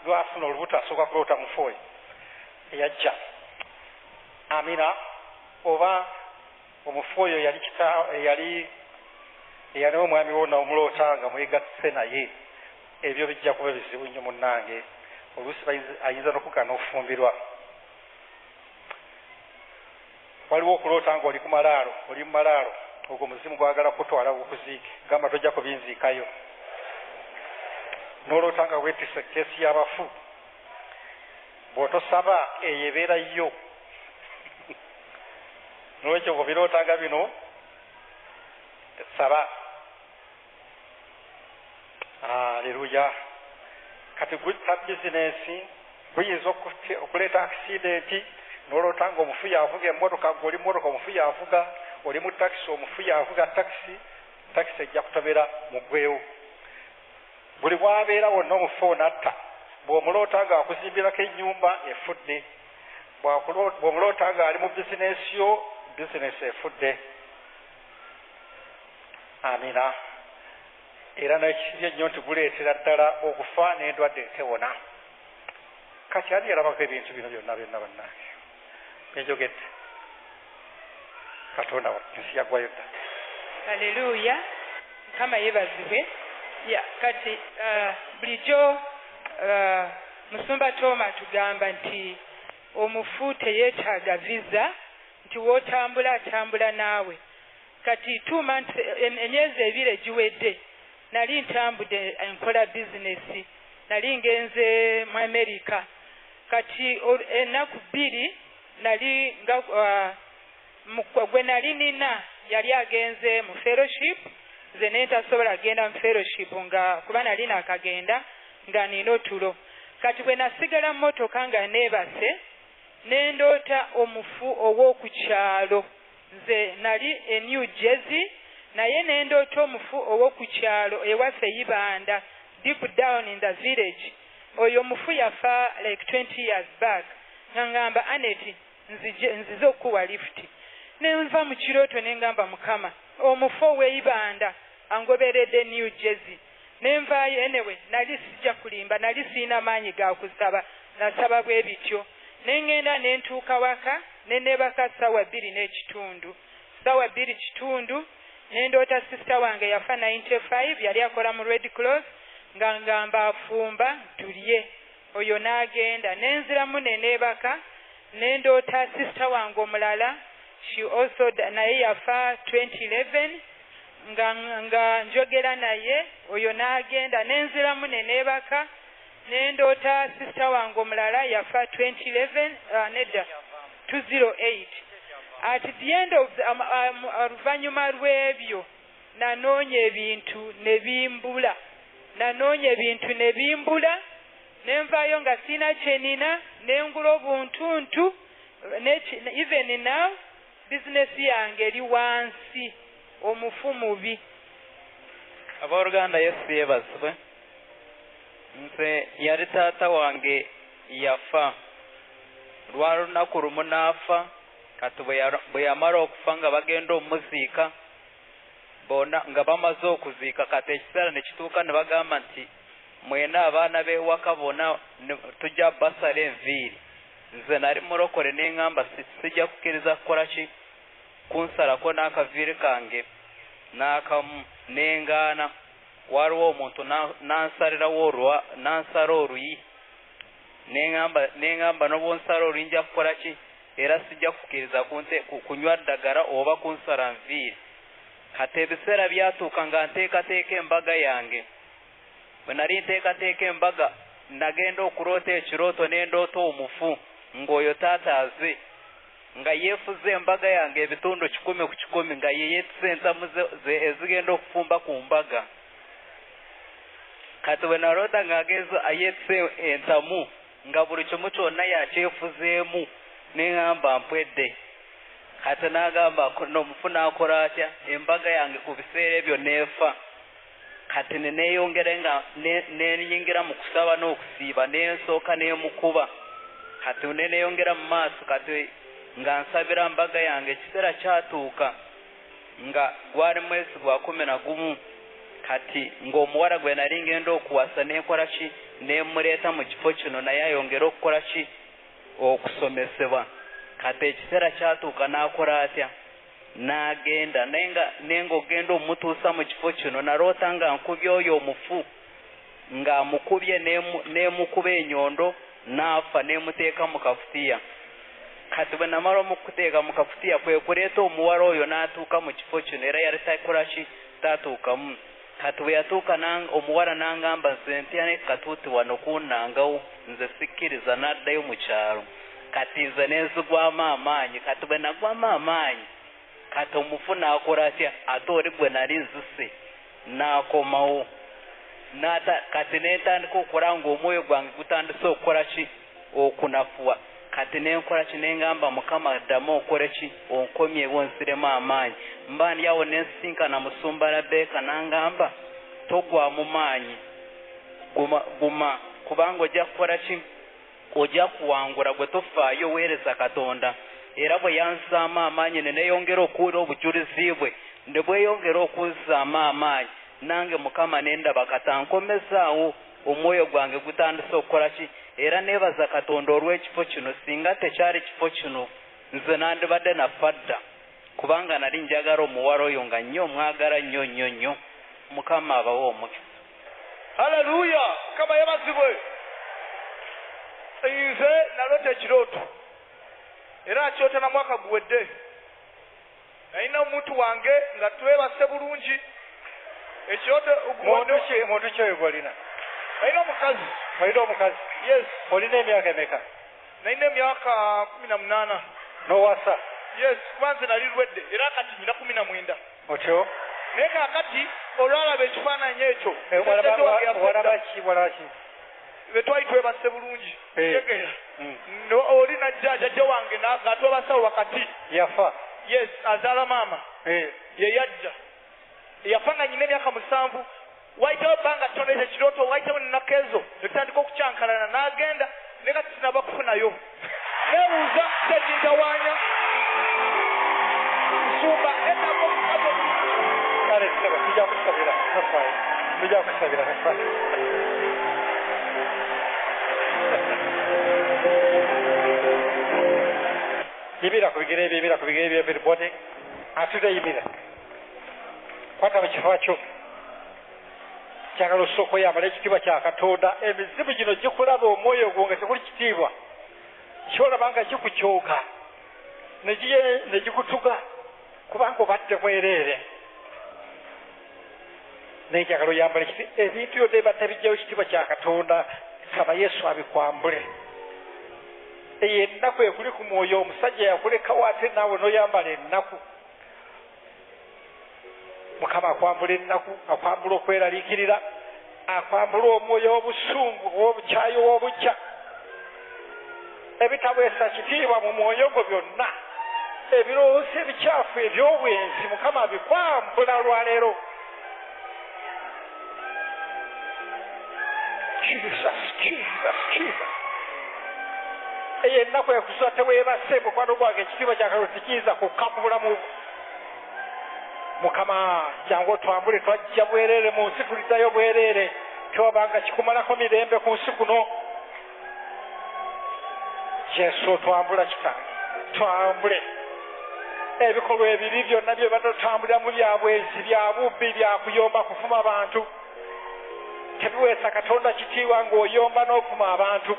lwafuna olubuto asooka kuloota mufu oyo eyajja. Amina. Oba omufu oyo yali eyali omwami wo n'omuloota nga mwegasse naye, ebyo bijja kuba bizibu nnyo munnange. Oluusi ayinza n'okugaana okufumbirwa. Waliwo okuloota ng'oli ku malaalo, oli mu malaalo, ogwo muzimu gwagala kutwala gukuziike, gamba tojja kubinziikayo. N'oloota nga weetisse keesi y'abafu, bw'otosaba eyo ebeera yo. N'olwekyo bw'obirootanga bino saba. Aleluya. Kati gutta bizinensi, guyinza okuleeta akisidenti. N'oloota nga omufu yavuga emmotoka, gwe oli mmotoka omufu yavuga, oli mu takisi omufu yavuga takisi, takisi ejja kutomera mugwewo. Buli bw'abeera wonna omufu onatta, bw'omuloota nga akuzimbirako ennyumba efudde, bw'omuloota nga ali mu bizinensi yo, bizinensi efudde. Amina. Era n'ekibi ennyo nti guleetera ddala okufa n'endwadde etewona. Kati ani yalabako ebintu bino byonna byonna bannange byenjogedde? Katonda ensi yaggwayo dda. Haleluya, Mukama yeebazibwe. Ya kati bulijjo Musumba Tom atugamba nti omufu teyeetaaga visa, nti w'otambula atambula naawe. Kati 2 months, emyezi 2 egiwedde nali ntambudde nkola bizinesi, nali ngenze mu Amerika. Kati ennaku 2 nali nga gwe nali nina yali agenze mu fellowship, nze ne ntasobola kugenda mu fellowship nga kuba nali naakagenda nga nina otulo. Kati bwe nasigala mu mmotoka nga neebase, ne ndoota omufu ow'oku kyalo. Nze nali e New Jersey, naye ne ndoota omufu ow'oku kyalo ewaffe Ibanda, deep down in the village. Oyo omufu yafa like 20 years back. Nga ngamba Annette, nzize okukuwa lift. Ne nva mu kirooto ne ngamba Mukama, omufu ow'Ibanda angoberedde New Jersey. Ne nvaayo anyway, nali sijja kulimba, nali sirina maanyi ga kusaba, nasaba bwe bityo. Ne ŋŋenda ne ntuuka waka, ne neebaka 2:15. 2:15, ne ndoota sisita wange yafa 95, yali akola mu Red Cross, nga ngamba afumba tulye. Oyo n'agenda, ne nziramu ne neebaka, ne ndoota sisita wange omulala, she also naye yafa 2011, nga njogera naye, oyo n'agenda, ne nziramu ne neebaka, ne ndoota sisita wange omulala yafa 2011, nedda 208. At the end of oluvannyuma lw'ebyo nanoonya ebintu ne bimbula, nanoonya ebintu ne bimbula, ne nvaayo nga sirina kye nina, ne ngula obuntuntu, even now bizinesi yange eri wansi, omufu mubi. Abooluganda, Yesu yeebazibwe. Nze yali taata wange yafa lwa lunaku lumu n'afa. Kati bwe yamala okufa nga bagenda omuziika, bonna nga bamaze okuziika, kati ekiseera ne kituuka ne bagamba nti mwena abaana b'ewaka bonna tujja basala enviiri. Nze nali mulokole ne ŋŋamba sijja kukkiriza kukola ki, kunsalako n'akaviiri kange n'akamu, ne ngaana. Waliwo omuntu n'ansalirawo n'ansala oluyi, ne ŋŋamba n'obwonsala oluyi nja kukola ki, era sijja kukkiriza kunywa ddagala oba kunsala nviiri. Kati ebiseera byatuuka nga nteekateeka embaga yange. Bwe nali nteekateeka embaga, nagenda okuloota ekirooto ne ndoota omufu ng'oyo taata aze, nga yeefuze embaga yange ebitundu 100 ku 100, nga ye yeetisse entamu ezigenda okufumba ku mbaga. Kati bwe naloota ng'agenze ayeetisse entamu nga buli kimu kyonna yakyefuzeemu, ne ŋŋamba mpwedde. Kati n'agamba n'omufu n'akola atya, embaga yange ku biseera ebyo n'efa. Kati ne neeyongera nga neyingira mu kusaba n'okusiiba, nensooka neemukuba. Kati ne neeyongera mu maaso, kati nga nsabira mbaga yange. Ekiseera kyatuuka nga gwali mwezi gwa 11. Kati ng'omuwala gwe nali ngenda okuwasa nenkola ki, nemuleeta mu kifo kino, naye ayongere okukola ki, okusomesebwa. Kati ekiseera kyatuuka n'akola atya, n'agenda. Naye ng'ogenda omutuusa mu kifo kino, naloota nga nkubye oyo omufu, ng'amukubye nemukuba enyondo n'afa, nemuteeka mu kafutiya. Kati bwe namala omukuteeka mu kafutiya, kwe kuleeta omuwala oyo n'atuuka mu kifo kino, era yali takola ki, tatuukamu. Kati bwe yatuuka omuwala n'angamba, nze ntya ne katuuti wano kunnangawo, nze sikkiriza, n'addayo mu kyalo. Kati nze nenzigwamu amaanyi. Kati bwe nagwamu amaanyi, kati omufu n'akola atya, ate oli gwe nali nzise n'akomawo. Kati nentandika okukola ng'omwoyo gwange gutandise okukola ki, okunafuwa. Kati nenkola ki, nengamba Mukama ddamu okole ki, onkomyewo nziremu amaanyi. Mba ndi awo nensisinkana musumba Rebecca, n'angamba togwamu maanyi, guma, guma, kubanga ojja kukola ki, ojja kuwangula, gwe tofaayo, weereza Katonda. Era bwe yanzaamu amaanyi ne neeyongera okuwulira obujulizi bwe, ne bweyongera okunzaamu amaanyi, nange Mukama nendaba kati ankomezaawo, omwoyo gwange gutandise okukola ki. Era neebaza Katonda olw'ekifo kino. Singa tekyali kifo kino, nze nandibadde nafa dda, kubanga nali njagala omuwala oyo nga nnyo, mwagala nnyo nnyo nnyo. Mukama abawe omukisa. Haleluya, Mukama yeebazibwe. Nze naloota ekirooto, era nakiroota na mwaka guwedde. Nalina omuntu wange nga twebase bulungi. Ekirooto Muntu ki oyo gw'olina? Nalina omukazi. Olina omukazi? Yes. Olina emyaka emeka? Nalina emyaka 18. N'owasa? Yes, kuba nze nali lwedde, era kati nyina 19. Otyo? Naye kaakati olwalaba ekifaananyi ekyo, walaba ki, walaba ki? Bwe twali twebase bulungi, tegeera. Oli najja jjajja wange nga twebasawo wakati. Yafa? Yes, azaala maama. Ye yajja. Yafa nga nyina emyaka 7. Wayitawo ebbanga ttono ekyo ekirooto, wayitawo ennaku ezo, ne tutandika okukyankalana, n'agenda, naye kati sinaba kufunayo. Neebuuza tekintawaanya. Nsumba, neetaaga omukazi omulungi. Kale ssebo, tujja kusabira, tofaayo. Tujja kusabira, tofaayo. Yimira ku bigere bye, yimira ku bigere bye, everybody. Atudde yimira. Kwata mu kifo kyo. Kyagala osooka oyambala ekitiibwa kya Katonda. Emizimu gino gikulaba omwoyo gwo nga tekuli kitiibwa. Kyolaba nga gikukyoka, ne gikutuga, kubanga obadde bwereere. Naye njagala oyambala ebintu byonna ebadde bijjayo ekitiibwa kya Katonda, saba Yesu abikwambule. Eyo ennaku ekuli ku mwoyo, omusajja yakulekawo ate naawe n'oyambala ennaku. Mukama akwambula ennaku, akwambula okweraliikirira, akwambula omwoyo obusungu, ow'obukyayi, ow'obukya. Ebitaweesa kitiibwa mu mwoyo gwo byonna, ebirowoozo ebikyafu eby'obwenzi, Mukama abikwambula lwaleero. Jesus, Jesus, Jesus. Eyo ennaku ekuzuula teweebase, mukwano gwange, ekitiibwa kya Katonda tekiyinza kukka ku bulamu bwo. Mukama jangu otwambule, twajja bwereere mu nsi, tuliddayo bwereere. Tewabanga kikumalako mirembe ku nsi kuno. Yesu otwambula kitange, twambule ebikolwa ebibi byonna bye badde otambuliramu, bya bwenzi, bya bubbi, bya kuyomba, kufuma abantu. Tebiweesa Katonda kitiibwa ng'oyomba n'ofuma abantu.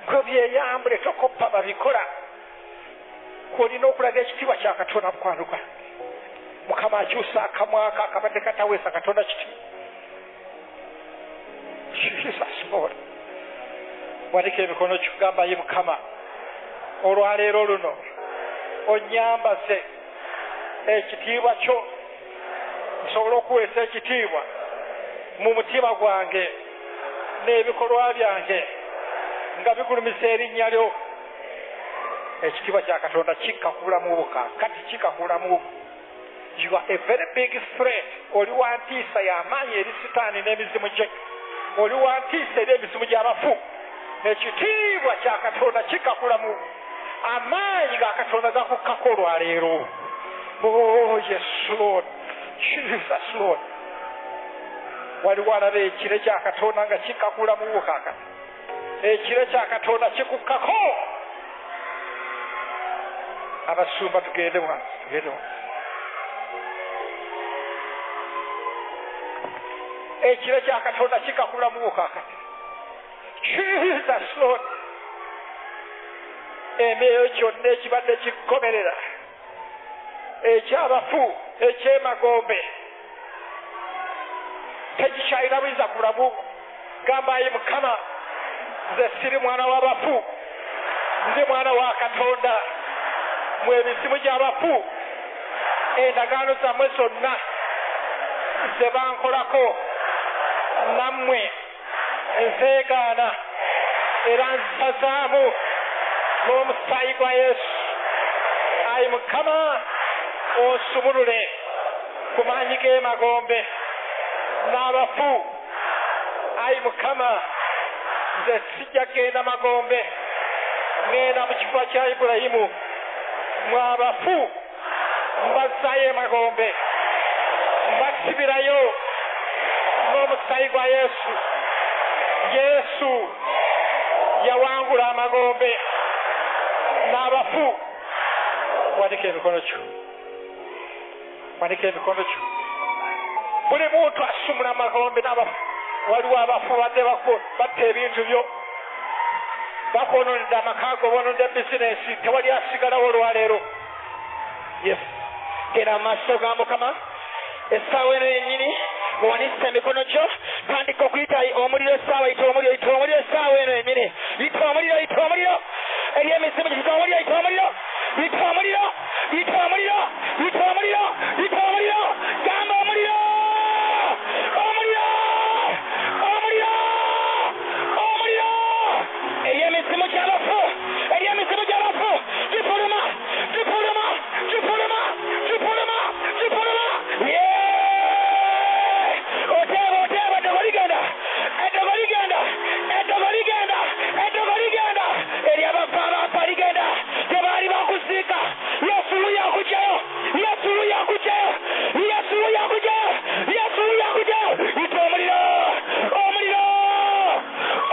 Gwe byeyambule, tokoppa babikola. Olina okulaga ekitiibwa kya Katonda mukwano gwange. Mukama akyusa akamwa ko akabadde kataweesa Katonda kitiibwa. Jesus Lord. Wanika emikono kikugamba, ye Mukama, olwaleero luno onnyambaze ekitiibwa kyo, nsobole okuweesa ekitiibwa mu mutima gwange n'ebikolwa byange nga bigulumiza erinnya lyo. Ekitiibwa kya Katonda kikka ku bulamu bwo kaakati, kikka ku bulamu bwo. You are a very big threat. Oli wa ntiisa y'amaanyi eri Sitaani n'emizimu gye. Oli wa ntiisa eri emizimu gy'abafu. Ekitiibwa kya Katonda kikakulamu. Amaanyi ga Katonda gakukkako olwaleero. Oh yes Lord, Jesus Lord. Waliwo alaba ekire kya Katonda nga kikakulamu kaakati. Ekire kya Katonda kikukkako. Abasumba tugende wansi, tugende wansi. Ekire kya Katonda kikakulamu kaakati. Jesus Lord. Emyoyo gyonna ekibadde kikomerera ekyabafu ekyemagombe tekikyalina buyinza ku bulamu. Gamba ayi Mukama, nze siri mwana w'abafu, ndi mwana wa Katonda. Mwe emizimu gy'abafu, endagaano zammwe zonna ze bankolako nammwe nzeegaana era nzisazaamu n'omusaayi gwa Yesu. Ayi Mukama, onsumulule ku maanyi g'emagombe n'abafu. Ayi Mukama, nze sijja kgenda magombe, ŋŋenda mu kifo kya Ibulayimu. Mwe abafu mbazzaayo emagombe, mbasibirayo n'omusaayi gwa Yesu. Yesu yawangula amagombe n'abafu. Wanika emikono gyo, wanika emikono gyo. Buli muntu asumula amagombe n'abafu. Waliwo abafu badde batta ebintu byo, bakwononedde amaka go, boononedde bizinensi, tewali asigalawo olwaleero. Yes, genda mu maaso ga Mukama essaawa eno yennyini, muwanise emikono gyo, tandika okuyita omuliro essaawa, yita omuliro, yita omuliro essaawa eno yennyini, yita omuliro, yita omuliro eri emizimu, yita omuliro, yita omuliro, yita omuliro, yita omuliro, yita omuliro, yita omuliro, gamba omuliro, omuliro, omuliro, omuliro eri emizimu gy'abafu, eri emizimu gy'abafu, gifuluma, gifuluma, gifuluma, gifuluma, gifuluma. Oteeba, oteeba, eddogo ligenda, eddogo ligenda, eddogo ligenda, eddogo ligenda eri abafu abafa ligenda, tebaali bakuziika. Yesu wuyo akugyayo, Yesu wuyo akugyayo, Yesu wuyo akugyayo, Yesu wuyo akugyayo. Yita omuliro, omuliro,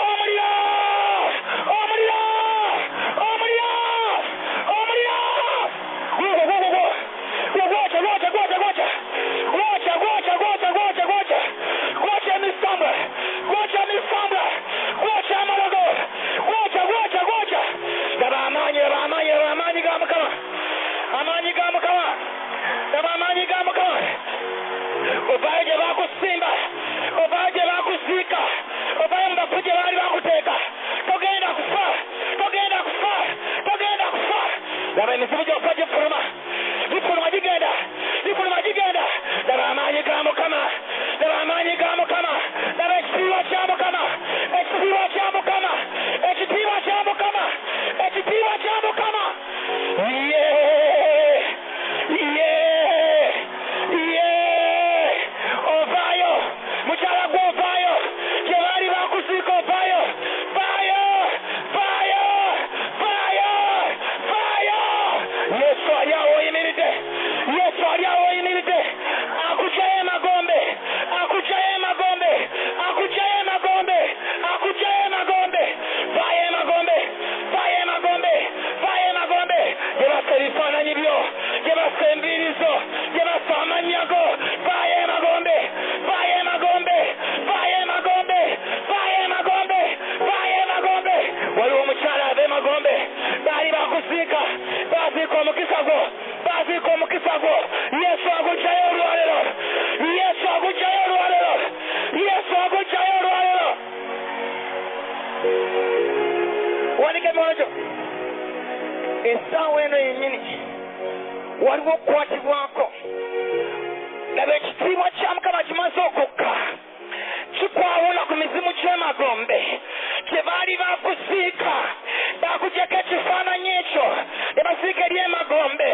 omuliro, omuliro, omuliro, omuliro. Gwo, gwo, gwo, gwo, gwokya, gwokya, gwokya, gwokya, gwokya, gwokya, gwokya, gwokya, gwokya, gwokya emisambwa, gwokya emisambwa, gwokya amalogo, gwokya, gwokya, gwokya. Laba amaanyi, laba amaanyi, laba amaanyi ga Mukama, amaanyi ga Mukama, laba amaanyi ga Mukama. Ovaayo gye baakusimba, ovaayo gye baakuziika, ovaayo mu bafu gye baali bakuteeka. Togenda kufa, togenda kufa, togenda kufa. Laba emizimu gy'okufa gifuluma, gifuluma gigenda, gifuluma gigenda. Laba amaanyi ga Mukama, laba amaanyi ga Mukama, laba ekitiibwa kya Mukama, ekitiibwa kya Mukama, ekitiibwa kya Mukama, ekitiibwa kya Mukama. Yee, yee, yee. Ovaayo, mukyala gwe ovaayo, gye baali bakuziika ovaayo. Vaayo, vaayo, vaayo, vaayo. Yesu ali awo oyimiridde, Yesu ali awo oyimiridde. Akugyayo emagombe, akugyayo emagombe, akugyayo emagombe, akugyayo emagombe. Vaayo emagombe, vaayo emagombe, vaayo emagombe. Gye bassa ebifaananyi byo, gye bassa enviiri zo, gye bassa amannya go. Vaayo emagombe, vaayo emagombe, vaayo emagombe, vaayo emagombe, vaayo emagombe. Waliwo omukyala ava emagombe, baali bakuziika, baziika omukisa gwo, baziika omukisa gwo. Yesu akugyayo olwaleero, Yesu akugyayo olwaleero, Yesu akugyayo olwaleero. Wanika emikono gyo. Essaawa eno yennyini waliwo okukwatibwako. Laba ekitiibwa kya Mukama kimaze okukka, kikwawula ku mizimu gy'emagombe gye baali bakuziika. Bakugyako ekifaananyi ekyo ne baziika eri emagombe.